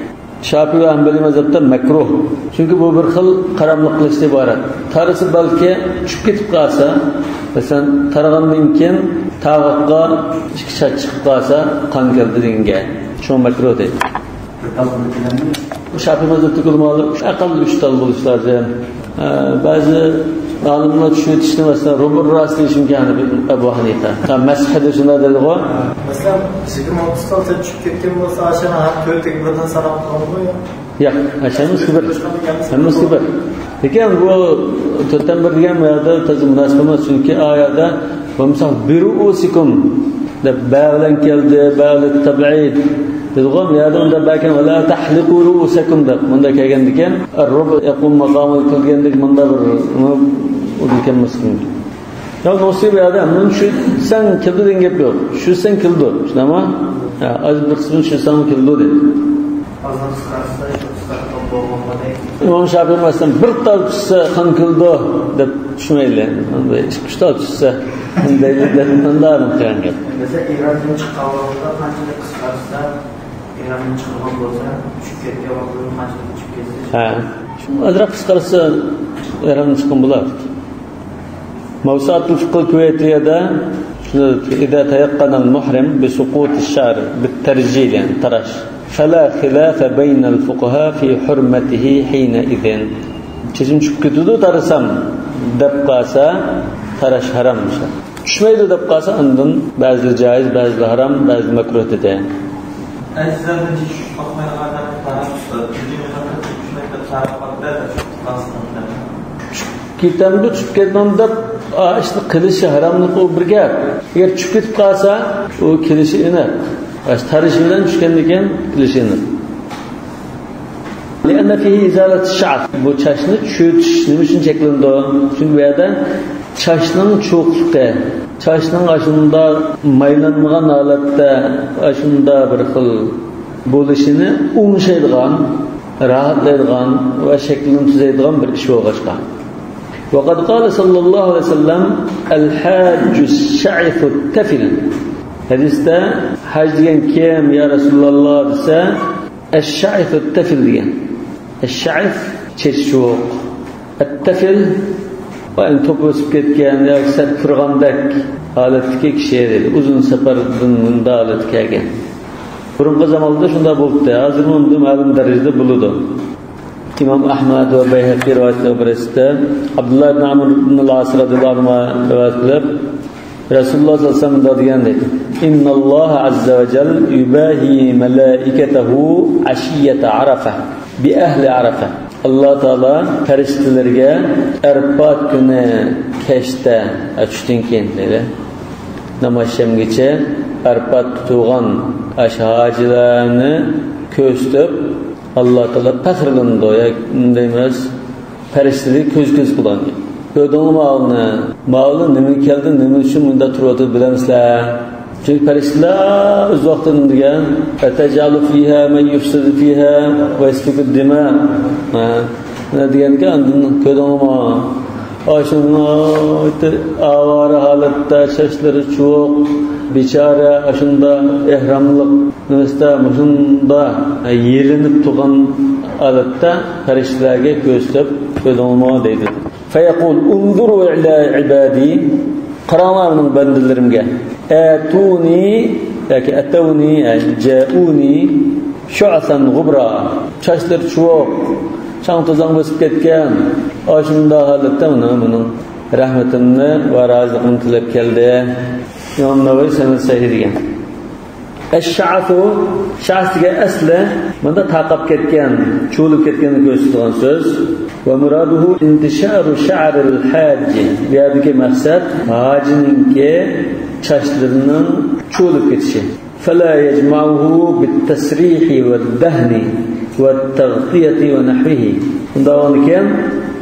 شاپىئىي ۋە ھەنبەلىي مەزھەپتە مەكرۇھ. چۈنكى بۇ بىر خىل قاراملىق قىلىشتىن ئىبارەت. تارىسا بەلكى چۈشۈپ كېتىپ قالسا، مەسىلەن، تارىغاندىن كېيىن تاغاققا ئىككى چاچ چىقىپ قالسا، قان كەلدى دېگەن گەپ. شۇڭا مەكرۇھ دەيدۇ. بۇ شاپىئىي مەزھەپتىكى ئۆلىمالار ئەقەللى ئۈچ تال بولۇشى لازىم. ئە، بەزى ئالىملار چۈشۈرتۈشنى، مەسىلەن، رۇبۇئۇر راس دېيىشى مۇمكىن، يەنى ئەبۇ ھەنىفە. ھە، مەسىھدە شۇنداق دەيدىغۇ. مەسىلەن، يىگىرمە ئالتە تال چۈشۈپ كەتكەن بولسا، ئاشۇنى ھەر تۆتىگە بىردىن ساناپ قالىدۇ يا؟ ياق، ھەممىسىگە بىر. ھەممىسىگە بىر. لېكىن بۇ تۆتتىن بىر دېگەن بۇ يەردە تازا مۇناسىپ ئەمەس، چۈنكى ئايەتتە، «وامسحوا برؤوسكم» دەپ، بە بىلەن كەلدى، بە بىلەن تەبئىد دېدىغۇ، بۇ يەردە ئۇنداق بەركەن، «ولا تحلقوا رؤوسكم» دەپ، مۇنداق كەلگەندىكىن، «الربع يقوم مقام» كەلگەندىك، مۇنداق بىر، ئۇ، ئۇ كەلمەسلىكى مۇمكىن. يا نۇسى بۇ يەردە، مۇنى چۈشۈرسەڭ كېلىدۇ دېگەن گەپ يوق. چۈشۈرسەڭ كېلىدۇ، شۇنداقمۇ؟ يا، ئاز بىر قىسمىنى چۈشۈرسەڭمۇ كېلىدۇ دېدى. ئىمام شاپىئىي مەسىلەن، بىر تال چۈشسە قان كېلىدۇ دەپ چۈشمەيلى. ئىككى، ئۈچ تال چۈشسە دەيلى دەپ، مۇنداق ئادەم قىلغان گەپ. مەسىلەن، ئېھرامدىن چىققان ۋاقىتتا قانچىلىك قىسقارتسا، ئېھرامدىن چىقىدىغان بولسا، چۈشۈپ كەتكەن ۋاقتىدىن قانچىلىك چۈشۈپ كەتسە. ھە. ئازراق قىسقارتسا، ئېھرامدىن چىققان بولار. موسۇئەتۇل فىقھىل كۇۋەيتىيەدە شۇنداق، «إذا تيقن المحرم بسقوط الشعر بالترجيل»، يەنى تاراش. «فلا خلاف بين الفقهاء في حرمته حينئذ». چېچىم چۈشۈپ كېتىدۇ، تارىسام دەپ قالسا، تاراش ھارام دېسە. چۈشمەيدۇ دەپ قالسا، ئاندىن بەزىلىرى جائىز، بەزىلىرى ھارام، بەزىلىرى مەكرۇھ دېدى. ئەجىزلەردىن ھېچ چۈشۈپ باقمايدىغان دەپ قاراپ، تۈرجۈمە قىلىپ چۈشمەيدۇ دەپ قاراپ باقتى، چۈشۈپ قالسىمۇ دەپ. چۈشۈپ كېتەمدۇ، چۈشۈپ كېتىمدۇ دەپ، ئا، ئىشنى قىلىشى ھاراملىقى ئۇ بىر گەپ. ئەگەر چۈشۈپ كېتىپ قالسا، ئۇ كېلىشى ئېنىق. ئاشۇ تارىشى بىلەن چۈشكەندىن كېيىن كېلىشى ئېنىق. لأن فيه إزالة الشعث. بۇ چاچنى چۈشۈرتۈش نېمە ئۈچۈن چەكلىنىدۇ؟ چۈنكى بۇ يەردە چاچنىڭ چۇۋۇقلۇقى، چاچنىڭ ئاشۇنداق مايلانمىغان ھالەتتە، ئاشۇنداق بىر خىل بولۇشىنى ئوڭشايدىغان، راھەتلەيدىغان ۋە شەكلىنى تۈزەيدىغان بىر ئىش بولغاچقا. وقد قال صلى الله عليه وسلم: الحاج الشعث التفل. ھەدىستە، ھاج دېگەن كىم يا رەسۇلاللا دېسە، الشعث التفل دېگەن. الشعث، چېچى چۇۋۇق. التفل، ئەنە توپا ئۆسۈپ كەتكەن ياكى سەت تۇرغاندەك ھالەتتىكى كىشى دەيدۇ. ئۇزۇن سەپەردىن مۇنداق ھالەتتە كەلگەن. بۇرۇنقى زاماندا شۇنداق بولۇپتۇ. ھازىرمۇ مەلۇم دەرىجىدە بولىدۇ. ئىمام ئەھمەد ۋە بەيھەقى رىۋايەت قىلغان بىر ھەدىستە، ئابدۇللا ئىبن ئەمر ئىبن ئاس رەزىياللاھۇ ئەنھۇما رىۋايەت قىلىپ، رەسۇلۇللاھ سەللەللاھۇ ئەلەيھى ۋەسەللەم مۇنداق دېگەن دەيدۇ: إن الله عز وجل يباهي ملائكته عشية عرفة بأهل عرفة. ئاللا تائالا پەرىشتىلەرگە ئەرپات كۈنى كەچتە، چۈشتىن كېيىن دەيدۇ، ناماز شەمگىچە ئەرپاتتا تۇرغان ئاشۇ ھاجىلارنى كۆرسىتىپ، ئاللا تائالا پەخىرلىنىدۇ، يا دەيمىز، پەرىشتىلەر كۆز كۆز قىلغان. كۆردۈڭلارمۇ ماۋۇنى؟ ماۋۇلار نېمە كەلدى، نېمە ئۈچۈن مۇنداق تۇرۇۋاتىدۇ بىلەمسىلەر؟ چۈنكى پەرىشتىلەر ئۆز ۋاقتىدا دېگەن، أتجعل فيها من يفسد فيها ويسفك الدماء. ھە. نېمە دېگەنكى، ئاندىن كۆردۈڭلارمۇ؟ ئاشۇنداق ئاۋارە ھالەتتە، چاچلىرى چۇۋۇق، بىچارە، ئاشۇنداق ئېھراملىق نېمىسىدە، مۇشۇنداق يېلىنىپ تۇرغان ھالەتتە پەرىشتىلەرگە كۆرسىتىپ، كۆردۈڭلارمۇ دەيدۇ. فيقول: انظروا إلى عبادي. قاراڭلار مېنىڭ بەندىلىرىمگە. أتوني ياكى أتوني، يەنى جاءوني شعثا غبرا. چاچلىرى چۇۋۇق، چاڭ-توزان بېسىپ كەتكەن. ئاشۇنداق ھالەتتە مانا مېنىڭ رەھمىتىمنى ۋە رازىلىقىمنى تىلەپ كەلدى. ئىمام نەۋەۋى سەنەد سەھىھ دېگەن. ئەششەئەسۇ، شەئەس دېگەن ئەسلى مۇنداق تارقاپ كەتكەن، چۇۋۇلۇپ كەتكەننى كۆرسىتىدىغان سۆز. ومراده انتشار شعر الحاج. بۇ يەردىكى مەقسەت ھاجىنىڭكى چاچلىرىنىڭ چۇۋۇلۇپ كېتىشى. فلا يجمعه بالتسريح والدهن والتغطية ونحوه. شۇنداق بولغاندىكىن،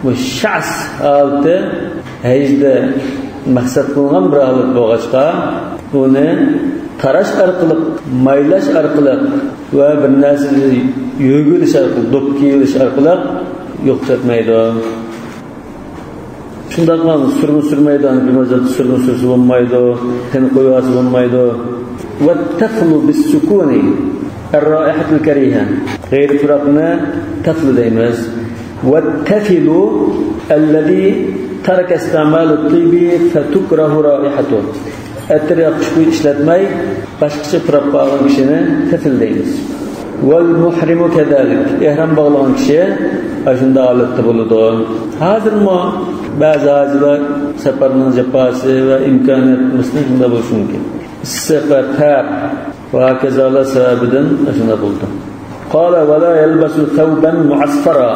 بۇ شەئەس ھالىتى ھەجدە مەقسەت قىلىنغان بىر ھالەت بولغاچقا، ئۇنى تاراش ئارقىلىق، مايلاش ئارقىلىق ۋە بىر نەرسىنى يۆگىۋېلىش ئارقىلىق، دوپپا كىيىۋېلىش ئارقىلىق يوقىتىۋەتمەيدۇ. شۇنداقلا سۈرمە سۈرمەيدۇ، ھەنەفىي مەزھەبتە سۈرمە سۈرسە بولمايدۇ، خېنە قويۇۋالسا بولمايدۇ. والتفل بالسكون الرائحة الكريهة. غەيرىي پۇراقنى تەفل دەيمىز. والتفل الذي ترك استعمال الطيب فتكره رائحته. ئەتىر ياققۇچ ئىشلەتمەي، باشقىچە پۇراپ قالغان كىشىنى تەفل دەيمىز. والمحرم كذلك. ئېھرام باغلىغان كىشى ئاشۇنداق ھالەتتە بولىدۇ. ھازىرمۇ بەزى ھاجىلار سەپەرنىڭ جاپاسى ۋە ئىمكانىيەت يەتمەسلىكتىن شۇنداق بولۇشى مۇمكىن. ئىسسىق ۋە تەر ۋە ھاكازالار سەۋەبىدىن شۇنداق بولىدۇ. قال: ولا يلبس ثوبا معصفرا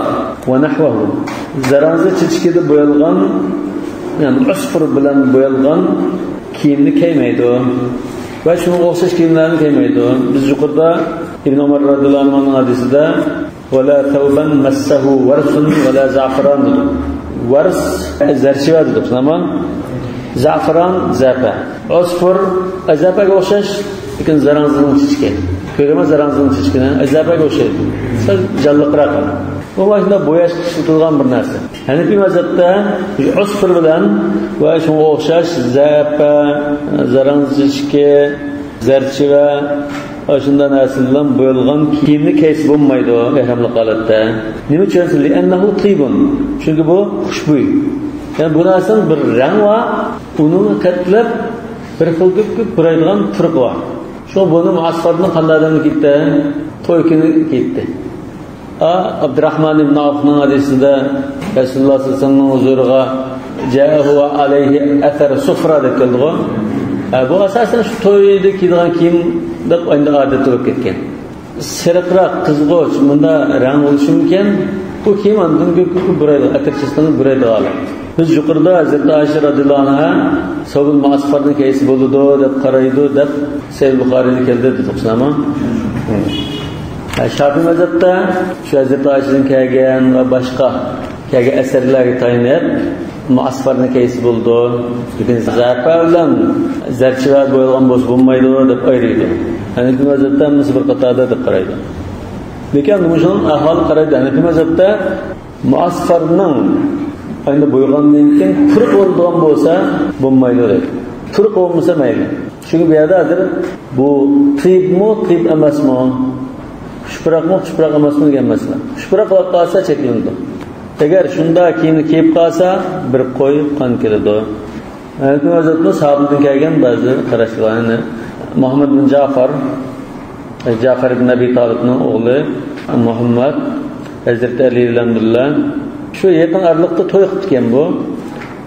ونحوه. زاراڭزا چېچىكىدە بويالغان، يەنى ئۇسفۇر بىلەن بويالغان كىيىمنى كىيمەيدۇ. ۋە شۇنىڭغا ئوخشاش كىيىملەرنى كىيمەيدۇ. بىز يۇقىرىدا ئىبن ئۆمەر رەزىياللاھۇ ئەنھۇنىڭ ھەدىسىدە، ولا ثوبا مسه ورس ولا زعفران دېدۇق. ۋەرس، زەرچىۋە دېدۇق. شۇنداقمۇ؟ زەفىران، زەپە. ئۇسفۇر، زەپەگە ئوخشاش، لېكىن زاراڭزىنىڭ چېچىكى. كۆرگەنمۇ زاراڭزىنىڭ چېچىكىنى؟ زەپەگە ئوخشايدۇ. سەل جانلىقراق. بۇ ماشىنىدا بوياشقا ئىشلىتىلىدىغان بىر نەرسە. ھەنەفىي مەزھەپتە ئۇسفۇر بىلەن ۋە شۇنىڭغا ئوخشاش زەپە، زاراڭزا چېچىكى، زەرچىۋە، ئاشۇنداق نەرسە بىلەن بويالغان كىيىمنى كىيسە بولمايدۇ ئېھراملىق ھالەتتە. نېمە ئۈچۈن؟ لأنه طيب. چۈنكى بۇ خۇشبۇي. يەنى بۇ نەرسىنىڭ بىر رەڭ بار، ئۇنىڭغا قېتىلىپ بىر خىل كۆپ پۇرايدىغان پۇرىقى بار. شۇڭا بۇنى مۇئەسسەرنىڭ قانداق ئادەمنى كىيدى؟ توي كۈنى كىيدى. ئا، ئابدۇراخمان ئىبن ئەۋفنىڭ ھەدىسىدە رەسۇلۇللاھ سەللەللاھۇ ئەلەيھى ۋەسەللەمنىڭ ھۇزۇرىغا جاءه وعليه أثر الصفرة دەپ كەلدىغۇ. ھە، بۇ ئاساسەن شۇ تويدا كىيىدىغان كىيىم دەپ ئەمدى ئادەتتە بولۇپ كەتكەن. سېرىقراق، قىزغۇچ، مۇندا رەڭ بولۇشى مۇمكىن. بۇ كىيىم ئاندىن كۆككە بۇرايدىغان، ئەتىر چېچىقىنى بۇرايدىغان ھالەت. بىز يۇقىرىدا ھەزرىتى ئائىشە رەزىياللاھۇ ئەنھا سەۋبۇل مۇئەسفەرنى كىيسە بولىدۇ دەپ قارايدۇ دەپ سەھىھ بۇخارىيدا كەلدى دېدۇق، شۇنداقمۇ؟ ھە، شافىئىي مەزھەپتە شۇ ھەزرىتى ئائىشىدىن كەلگەن ۋە باشقا كەلگەن ئەسەرلەرگە تايىنىپ مۇئەسفەرنى كىيسە بولىدۇ. لېكىن زەپەرەن زەرچىۋە بويالغان بولسا بولمايدۇ دەپ ئايرىيدۇ. ھەنەفىي مەزھەپتە ھەممىسى بىر قاتاردا دەپ قارايدۇ. لېكىن مۇشۇنىڭ ئەھۋالى قارايدۇ. ھەنەفىي مەزھەپتە مۇئەسفەرنىڭ ئەمدى بويىغاندىن كېيىن پۇرىقى بولىدىغان بولسا بولمايدۇ دەيدۇ. پۇرىقى بولمىسا مەيلى. چۈنكى بۇ يەردە ھازىر بۇ تىيىبمۇ، تىيىب ئەمەسمۇ، خۇش پۇراقمۇ، خۇش پۇراق ئەمەسمۇ دېگەن مەسىلە. خۇش پۇراق بولۇپ قالسا چەكلىنىدۇ. ئەگەر شۇنداق كىيىمنى كىيىپ قالسا، بىر قوي قان كېلىدۇ. ھەنەفىي مەزھەپتە ساھابىدىن كەلگەن بەزى قاراشلار، يەنى مۇھەممەد بىن جەفەر، جەفەر ئىبن ئەبى تالىپنىڭ ئوغلى مۇھەممەد ھەزرىتى ئەلى بىلەن بىللە شۇ يېقىن ئارىلىقتا توي قىپتىكەن بۇ.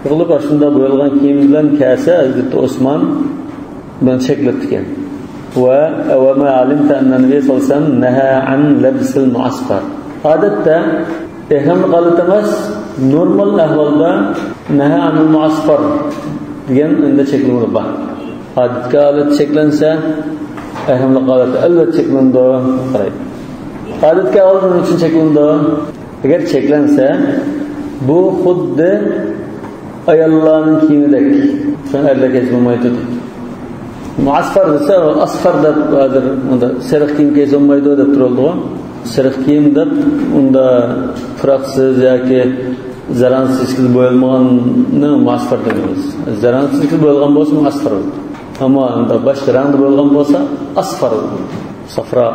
قىلىپ ئاشۇنداق بويالغان كىيىم بىلەن كەلسە، ھەزرىتى ئوسمان بۇنى چەكلەپتىكەن. ۋە، ۋە ما ئەلىمتە ئەننە نەبىييە سەللەللاھۇ ئەلەيھى ۋەسەللەم نەھا ئەن لەبسىل مۇئەسفەر. ئادەتتە ئېھراملىق ھالەت ئەمەس، نورمال ئەھۋالدا نەھا ئەنىل مۇئەسفەر دېگەن ئەمدى چەكلىمىلەر بار. ئادەتتىكى ھالەت چەكلەنسە، ئېھراملىق ھالەت ئەلۋەتتە چەكلىنىدۇ. قارايدۇ. ئادەتتىكى ئەھۋال نېمە ئۈچۈن چەكلىنىدۇ؟ ئەگەر چەكلەنسە، بۇ خۇددى ئاياللارنىڭ كىيىمىدەك. شۇڭا ئەرلەر كىيسە بولمايدۇ دەيدۇ. مۇئەسفەر دېسە، ئۇ ئەسفەر دەپ ھازىر ئۇندا سېرىق كىيىم كىيسە بولمايدۇ دەپ تۇرۇلىدىغۇ. سېرىق كىيىم دەپ ئۇندا پۇراقسىز ياكى زەرەڭ سېچكىسى بويالمىغاننى مۇئەسفەر دەيمىز. زەرەڭ سېچكىسى بويالغان بولسا مۇئەسفەر بولىدۇ. ئەمما ئۇندا باشقا رەڭدە بولغان بولسا ئەسفەر بولىدۇ. سەفرا.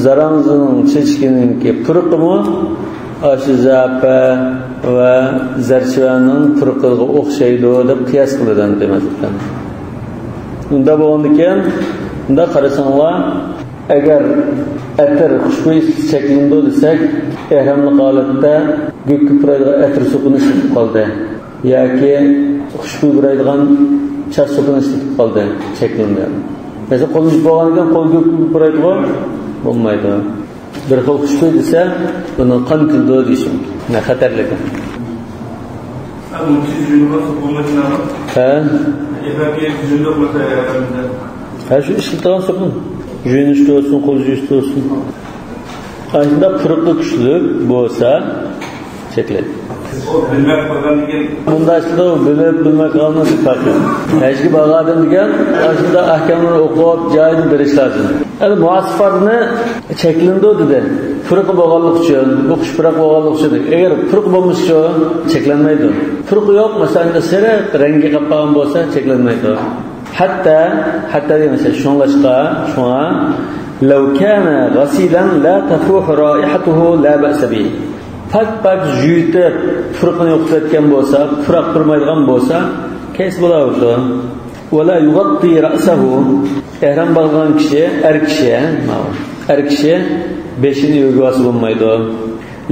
زەرەڭزىنىڭ چېچىكىنىڭكى پۇرىقىمۇ ئاشۇ زەپە ۋە زەرچىۋەنىڭ پۇرىقىغا ئوخشايدۇ دەپ قىياس قىلىدۇ ھەنەفىي مەزھەپتە. ئۇنداق بولغاندىكىن، ئۇنداق قارىساڭلار، ئەگەر ئەتىر، خۇشبۇي چەكلىنىدۇ دېسەك، ئېھراملىق ھالەتتە گۆككە پۇرايدىغان ئەتىر سوپىنى ئىشلىتىپ قالدى. ياكى خۇشبۇي پۇرايدىغان چاچ سوپىنى ئىشلىتىپ قالدى، چەكلىنىدۇ. مەسىلەن، قول يۇيۇپ بولغاندىن كېيىن قول گۆككە پۇرايدىغۇ؟ بولمايدۇ. بىر خىل خۇشبۇي دېسە، بۇنىڭ قان كېلىدۇ دېيىشى مۇمكىن. نە خەتەرلىك. ھە؟ ھە، شۇ ئىشلىتىدىغان سوپۇن. يۇيۇنۇشتا بولسۇن، قول يۇيۇشتا بولسۇن. ئاشۇنداق پۇرىقى كۈچلۈك بولسا چەكلەيدۇ. ئۇ بىلمەي قالغاندىن كېيىن. مۇنداق ئىشلىتىدۇ، بىلىپ، بىلمەي قالغان پەرقى يوق. ھەجگە بارغاندىن كېيىن ئاشۇنداق ئەھكاملارنى ئوقۇپ، جايىدا بېرىش لازىم. ئەمدى مۇئەسفەرنى چەكلىنىدۇ دېدى. پۇرىقى بولغانلىقى ئۈچۈن، بۇ خۇش پۇراق بولغانلىقى ئۈچۈن. ئەگەر پۇرىقى بولمىسىچۇ، چەكلەنمەيدۇ. پۇرىقى يوق، مەسىلەن، سېرىق رەڭگى قاپقان بولسا، چەكلەنمەيدۇ. ھەتتا، ھەتتا دېگەن شۇڭلاشقا، شۇڭا، لو كان غسيلا لا تفوح رائحته لا بأس به. پاك-پاك يۇيۇتۇپ، پۇرىقىنى يوقىتىۋەتكەن بولسا، پۇراق تۇرمايدىغان بولسا، كەيسى بولاۋېرىدۇ. ولا يغطي رأسه. ئېھرام باغلىغان كىشى، ئەر كىشى، ماۋۇ، ئەر كىشى بېشىنى يۆگىۋالسا بولمايدۇ.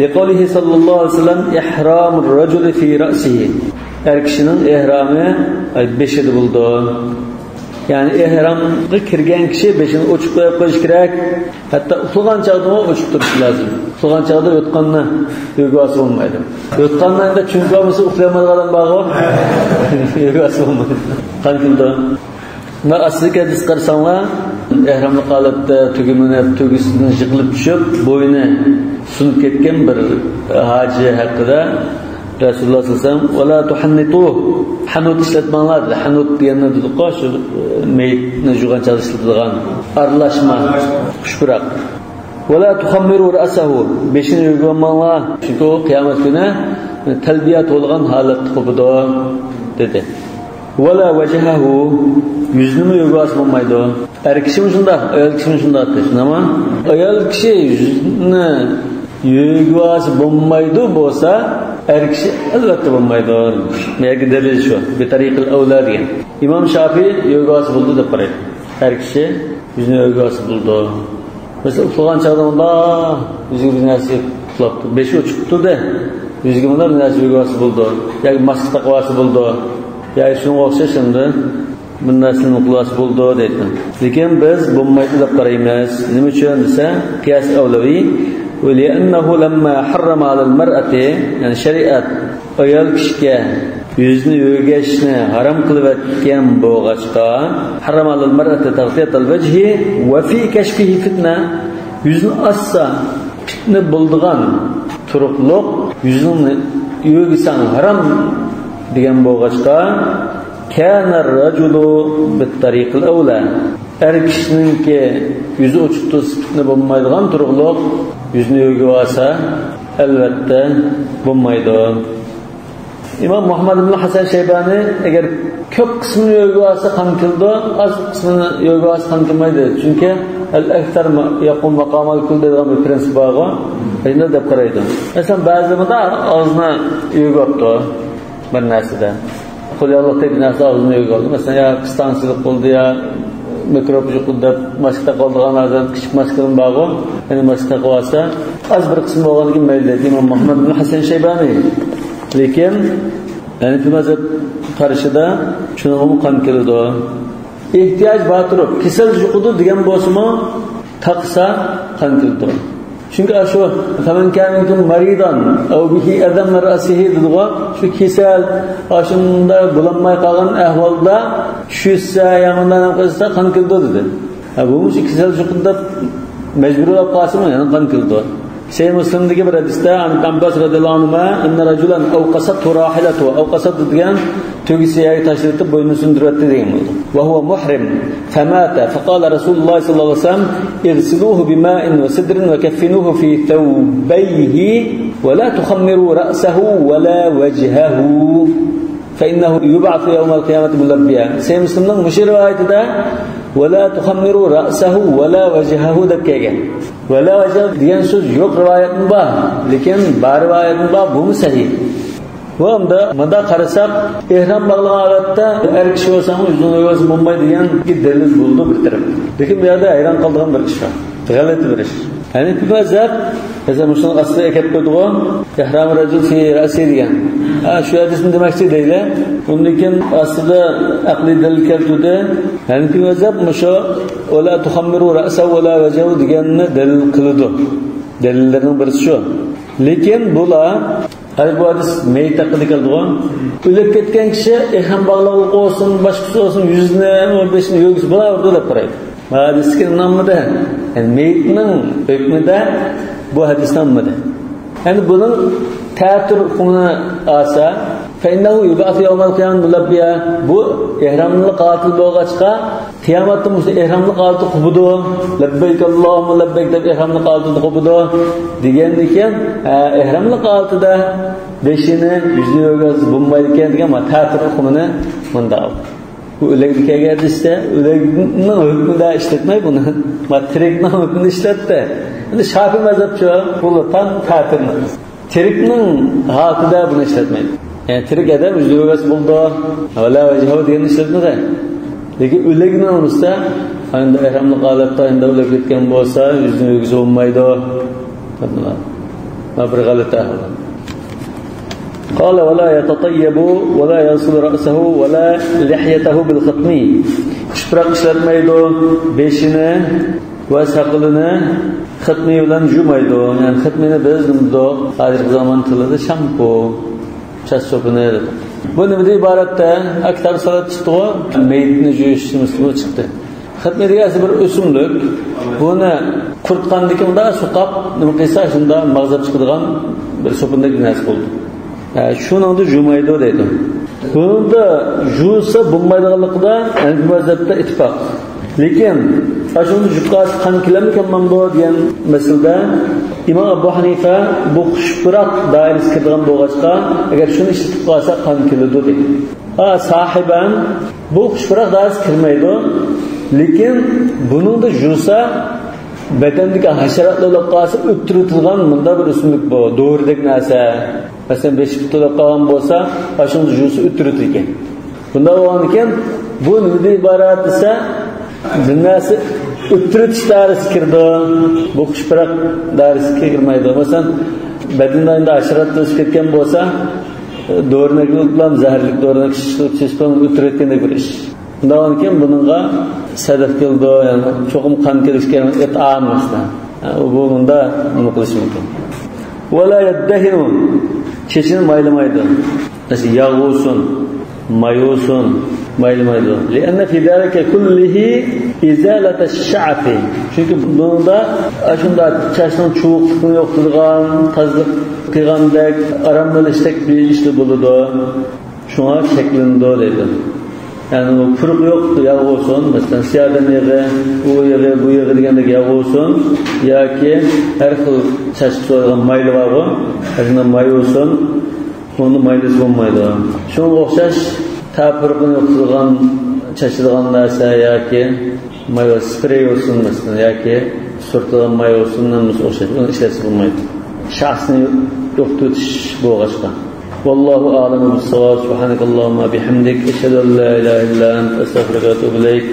لقوله صلى الله عليه وسلم: إحرام الرجل في رأسه. ئەر كىشىنىڭ ئېھرامى، ئاي، بېشىدا بولىدۇ. يەنى ئېھرامغا كىرگەن كىشى بېشىنى ئوچۇق قويۇپ قويۇش كېرەك. ھەتتا ئۇخلىغان چاغدىمۇ ئوچۇق تۇرۇشى لازىم. ئۇخلىغان چاغدا يوتقاننى يۆگىۋالسا بولمايدۇ. يوتقاننى ئەمدى چۈمۈپ ئالمىسا ئۇخلىيالمايدىغان ئادەم بارغۇ. يۆگىۋالسا بولمايدۇ. قان كېلىدۇ. مانا ئاستىدىكى ھەدىسكە قارىساڭلار، ئېھراملىق ھالەتتە تۈگمىنى، تۈگىسىدىن يىقىلىپ چۈشۈپ، بوينى سۇنۇپ كەتكەن بىر ھاجى ھەققىدە رەسۇلۇللاھ سەللەللاھۇ ئەلەيھى ۋەسەللەم، «ۋەلا تۇھەننىتۇھ، ھەنۇت ئىشلەتمەڭلار» دېدى. ھەنۇت دېگەننى دېدۇققۇ، شۇ، ئە، مېيىتنى يۇغان چاغدا ئىشلىتىدىغان ئارىلاشما، خۇش پۇراق. «ۋەلا تۇخەممىرۇ رەسەھۇ»، بېشىنى يۆگىۋالماڭلار، چۈنكى ئۇ قىيامەت كۈنى تەلبىيە تولغان ھالەتتە قوپىدۇ، دېدى. «ۋەلا ۋەجھەھۇ»، يۈزىنىمۇ يۆگىۋالسا بولمايدۇ. ئەر كىشىمۇ شۇنداق، ئايال كىشىمۇ شۇنداق، شۇنداقمۇ؟ ئايال كىشى يۈزىنى يۆگىۋالسا بولمايدۇ بولسا، ئەر كىشى ئەلۋەتتە بولمايدۇ. بۇ يەردىكى دەلىل شۇ. بىتەرىقىل ئەۋلا دېگەن. ئىمام شافىئى يۆگىۋالسا بولىدۇ دەپ قارايدۇ. ئەر كىشى يۈزىنى يۆگىۋالسا بولىدۇ. مەسىلەن، ئۇخلىغان چاغدا مۇنداق يۈزىگە بىر نەرسە يېپىپ ئۇخلاپتۇ. بېشى ئوچۇق تۇردى. يۈزىگە مۇنداق بىر نەرسە يۆگىۋالسا بولىدۇ. ياكى ماسكا تاقىۋالسا بولىدۇ. ياكى شۇنىڭغا ئوخشاش ئەمدى بۇ نەرسىنىڭ خۇلاسىسى بولىدۇ دەيدۇ. لېكىن بىز بولمايدۇ دەپ قارايمىز. نېمە ئۈچۈن دېسە، قىياس ئەۋلىۋى. ولأنه لما حرم على المرأة، يەنى شەرىئەت ئايال كىشىگە يۈزنى يۆگەشنى ھارام قىلىۋەتكەن بولغاچقا، حرم على المرأة تغطية الوجه وفي كشفه فتنة، يۈزنى ئاچسا پىتنە بولىدىغان تۇرۇقلۇق، يۈزۈڭنى يۆگىسەڭ ھارام دېگەن بولغاچقا، كان الرجل بالطريق الأولى. ئەر كىشىنىڭكى يۈزى ئوچۇق تۇرسا پىتنە بولمايدىغان تۇرۇقلۇق يۈزىنى يۆگىۋالسا، ئەلۋەتتە بولمايدۇ. ئىمام مۇھەممەد ئىبن ھەسەن شەيبانى ئەگەر كۆپ قىسمىنى يۆگىۋالسا قان كېلىدۇ، ئاز قىسمىنى يۆگىۋالسا قان كېلمەيدۇ. چۈنكى الأكثر يقوم مقام الكل دەيدىغان بىر پرىنسىپ بارغۇ، شۇنداق دەپ قارايدۇ. مەسىلەن، بەزىلىرىمىز ئاغزىنى يۆگەپ بىر نەرسىدە. قول ياغلىق تېگىدە نەرسە ئاغزىنى يۆگەپ، مەسىلەن، يا قىستاڭچىلىق بولدى، يا مىكروب يۇقىدۇ دەپ ماسكا تاقىۋالىدىغان ھازىر كىچىك ماسكىلىرىمۇ بارغۇ، يەنى ماسكا تاقىۋالسا، ئاز بىر قىسمى بولغاندىكىن مەيلى دەيدۇ ئىمام مۇھەممەد بىن ھەسەن شەيبانى. لېكىن ھەنىفىي مەزھەپ قارىشىدا شۇنىڭغىمۇ قان كېلىدۇ. ئېھتىياج بار تۇرۇپ، كېسەل يۇقىدۇ دېگەن بولسىمۇ، تاقىسا قان كېلىدۇ. چۈنكى ئاشۇ فمن كان منكم مريضا أو به أذى من رأسه دېدىغۇ، شۇ كېسەل، ئاشۇنداق بولالماي قالغان ئەھۋالدا چۈشسە يا مۇنداق قىلسا قان كېلىدۇ دېدى. ھە، بۇمۇ شۇ كېسەل يۇقىدۇ دەپ مەجبۇرلاپ قالسىمۇ يەنە قان كېلىدۇ. سەھىھ مۇسلىمدىكى بىر ھەدىستە، عن عباس رضي الله عنهما أن رجلا أوقصته راحلته. ئەۋقەسەت دېگەن تۆگىسى يەرگە تاشلىۋېتىپ، بوينىنى سۇندۇرۇۋەتتى دېگەن بولىدۇ. وهو محرم فمات فقال رسول الله صلى الله عليه وسلم اغسلوه بماء وسدر وكفنوه في ثوبيه ولا تخمروا رأسه ولا وجهه فإنه يبعث يوم القيامة ملبيا. سەھىھ مۇسلىمنىڭ مۇشۇ رىۋايىتىدە ولا تخمروا رأسه ولا وجهه دەپ كەلگەن. ۋەلا ۋەجھەھۇ دېگەن سۆز يوق رىۋايەتمۇ بار، لېكىن بار رىۋايەتمۇ بار، بۇمۇ سەھىھ. بۇ ئەمدى مۇنداق قارىساق، ئېھرام باغلىغان ھالەتتە ئەر كىشى بولساڭمۇ يۈزۈڭنى يۆگىسەڭ بولمايدۇ دېگەن دەلىل بولىدۇ بىر تەرەپ. لېكىن بۇ يەردە ھەيران قالىدىغان بىر ئىش بار. غەلىتە بىر ئىش. ھەنىفىي مەزھەپ، مەسىلەن، مۇشۇنىڭ ئاستىدا ئەكەپ قويدىغۇ، ئەھرام رەجۇل فى رەسى دېگەن. ھە، شۇ ھەدىسنى دېمەكچى دەيلى. ئۇندىن كېيىن ئاستىدا ئەقلىي دەلىل كەلتۈردى. ھەنىفىي مەزھەپ مۇشۇ ۋەلا تۇخەممىرۇ رەسەھۇ ۋەلا ۋەجھەھۇ دېگەننى دەلىل قىلىدۇ. دەلىللەرنىڭ بىرسى شۇ. لېكىن بۇلار، ھەي، بۇ ھەدىس مېيىت ھەققىدە كەلدىغۇ. ئۆلۈپ كەتكەن كىشى ئېھرام باغلىغانلىق بولسۇن، باشقىسى بولسۇن، يۈزىنى، بېشىنى يۆگىسە بولىدۇ دەپ قارايدۇ. بۇ ھەدىسكە ئىنانمىدى. يەنى مېيىتنىڭ ھۆكمىدە بۇ ھەدىس ئىنانمىدى. يەنى بۇنىڭ تەتۈر ھۆكمىنى ئالسا، فەئىننەھۇ يۇبئەسۇ يەۋمەل قىيامەتى مۇلەببىيە. بۇ ئېھراملىق ھالىتىدە بولغاچقا، قىيامەتتە مۇشۇ ئېھراملىق ھالىتىدە قوپىدۇ. لەببەيك ئاللاھۇممە لەببەيك دەپ ئېھراملىق ھالىتىدە قوپىدۇ. دېگەندىكىن، ھە، ئېھراملىق ھالىتىدە بېشىنى، يۈزىنى يۆگەپ بولمايدىكەن دېگەن مانا تەتۈر ھۆكمىنى مۇنداق. بۇ ئۆلەكتە كەلگەن ھەدىستە، ئۆلەكنىڭ ھۆكمىدە ئىشلەتمەي بۇنى. ما تىرىكنىڭ ھۆكمىدە ئىشلەتتى. ئەمدى شافىئىي مەزھەپچە بۇ تام تەتۈرنى. تىرىكنىڭ ھالىتىدە بۇنى ئىشلەتمەيدۇ. يەنى تىرىك ئادەم يۈزىنى يۆگەپ بولىدۇ. ۋەلا ۋەجھەھۇ دېگەننى ئىشلەتمىدى. لېكىن ئۆلەكنىڭ بولسا، ئەمدى ئېھراملىق ھالەتتە ئەمدى ئۆلۈپ كەتكەن بولسا، يۈزىنى يۆگىسە بولمايدۇ. ما بىر غەلىتە ئەھۋال. قال ولا يتطيب ولا يغسل رأسه ولا لحيته بالختم. خۇشپۇراق ئىشلەتمەيدۇ، بېشىنى ۋە ساقىلىنى خىتمى بىلەن جۇمايدۇ. يەنى خىتمىنى بىز نېمە دېدۇق؟ ھازىرقى زامان تىلىدا شامپۇ، چاچ سوپۇنى دېدۇق. بۇ نېمىدىن ئىبارەتتە؟ كىتاب سالات چىقتىغۇ، مېيىتنى جۇيۇش نېمىسى چىقتى. خىتمى دېگەن بىر ئۆسۈملۈك. بۇنى قۇرۇتقاندىن كېيىن مۇنداق سوقاپ، نېمە قىلسا، شۇنداق ماغزاپ چىقىدىغان بىر سوپۇندەك نەرسە بولدى. ھە، شۇنىڭدا جۇمايدۇ دەيدۇ. بۇنىڭدا جۇسا بولمايدىغانلىقىدا ھەنىفىي مەزھەپتە ئىتتىپاق. لېكىن ئاشۇنىڭدا جۇققا قان كېلەمدۇ كەلمەمدۇ دېگەن مەسىلىدە ئىمام ئەبۇ ھەنىفە بۇ خۇشپۇراق دائىرىسىگە كىرىدىغان بولغاچقا، ئەگەر شۇنى ئىشلىتىپ قالسا قان كېلىدۇ دەيدۇ. ھە، ساھىبەن بۇ خۇشپۇراق دائىرىسىگە كىرمەيدۇ. لېكىن بۇنىڭدا جۇسا بەدەندىكى ھاشاراتلار ئۆلۈپ قالسا ئۆلتۈرۈۋېتىدىغان مۇنداق بىر ئۆسۈملۈك بۇ، دورىدەك نەرسە. مەسىلەن، بېشى پۈتۈلۈپ قالغان بولسا، ئاشۇنىڭدا جۇسا ئۆلتۈرۈۋېتىدىكەن. بۇنداق بولغاندىكىن بۇ نېمىدىن ئىبارەت دېسە، بىر نەرسە ئۆلتۈرۈۋېتىش دائىرىسىگە كىرىدۇ. بۇ خۇشپۇراق دائىرىسىگە كىرمەيدۇ. مەسىلەن، بەدىنىدە ئەمدى ھاشارات ئۆسۈپ كەتكەن بولسا، دورىنى بىلەن زەھەرلىك دورىنى چېسىپ ئۆلتۈرۈۋەتكەندەك بىر ئىش. شۇنداقتىن كېيىن بۇنىڭغا سەدەف كېلىدۇ، يەنى چوقۇم قان كېلىشكە ئېتئام مەسىلەن. ھە، ئۇ بۇ بۇندا نېمە قىلىشى مۇمكىن. ۋەلا يەددەھىنۇ، چېچىنى مايلىمايدۇ. مەسىلەن، ياغ بولسۇن، ماي بولسۇن، مايلىمايدۇ. لىئەننە فى زالىكە كۇللىھى ئىزالەتەش شەئفى. چۈنكى بۇنىڭدا ئاشۇنداق چاچنىڭ چۇۋۇقلۇقىنى يوقىتىدىغان، تازىلىق قىلغاندەك، ئارام ئېلىشتەك بىر ئىشلا بولىدۇ. شۇڭا شەكلىنىدۇ دەيدۇ. يەنى ئۇ پۇرىقى يوق ياغ بولسۇن، مەسىلەن، سىيادەم يېغى، ئۇ يېغى، بۇ يېغى دېگەندەك ياغ بولسۇن ياكى ھەر خىل چاچقا سۇيىدىغان مايلى بارغۇ، ئاشۇنداق ماي بولسۇن، ئۇنى مايلىسا بولمايدۇ. شۇنىڭغا ئوخشاش تا پۇرىقىنى يوقىتىدىغان، چاچىدىغان نەرسە ياكى ماي، سپرېي بولسۇن مەسىلەن، ياكى سۈرتىدىغان ماي بولسۇن، نېمىسى ئوخشاش، ئۇنى ئىشلەتسە بولمايدۇ. شەخسنى يوقىتىۋېتىش بولغاچقا. ۋاللاھۇ ئەئلەمۇ بىسساۋاب. سۇبھانەكاللاھۇمما بىھەمدىك، ئەشھەدۇ ئەن لا ئىلاھە ئىللا ئەنت، ئەستەغفىرۇكە ۋە ئەتۇبۇ ئىلەيك.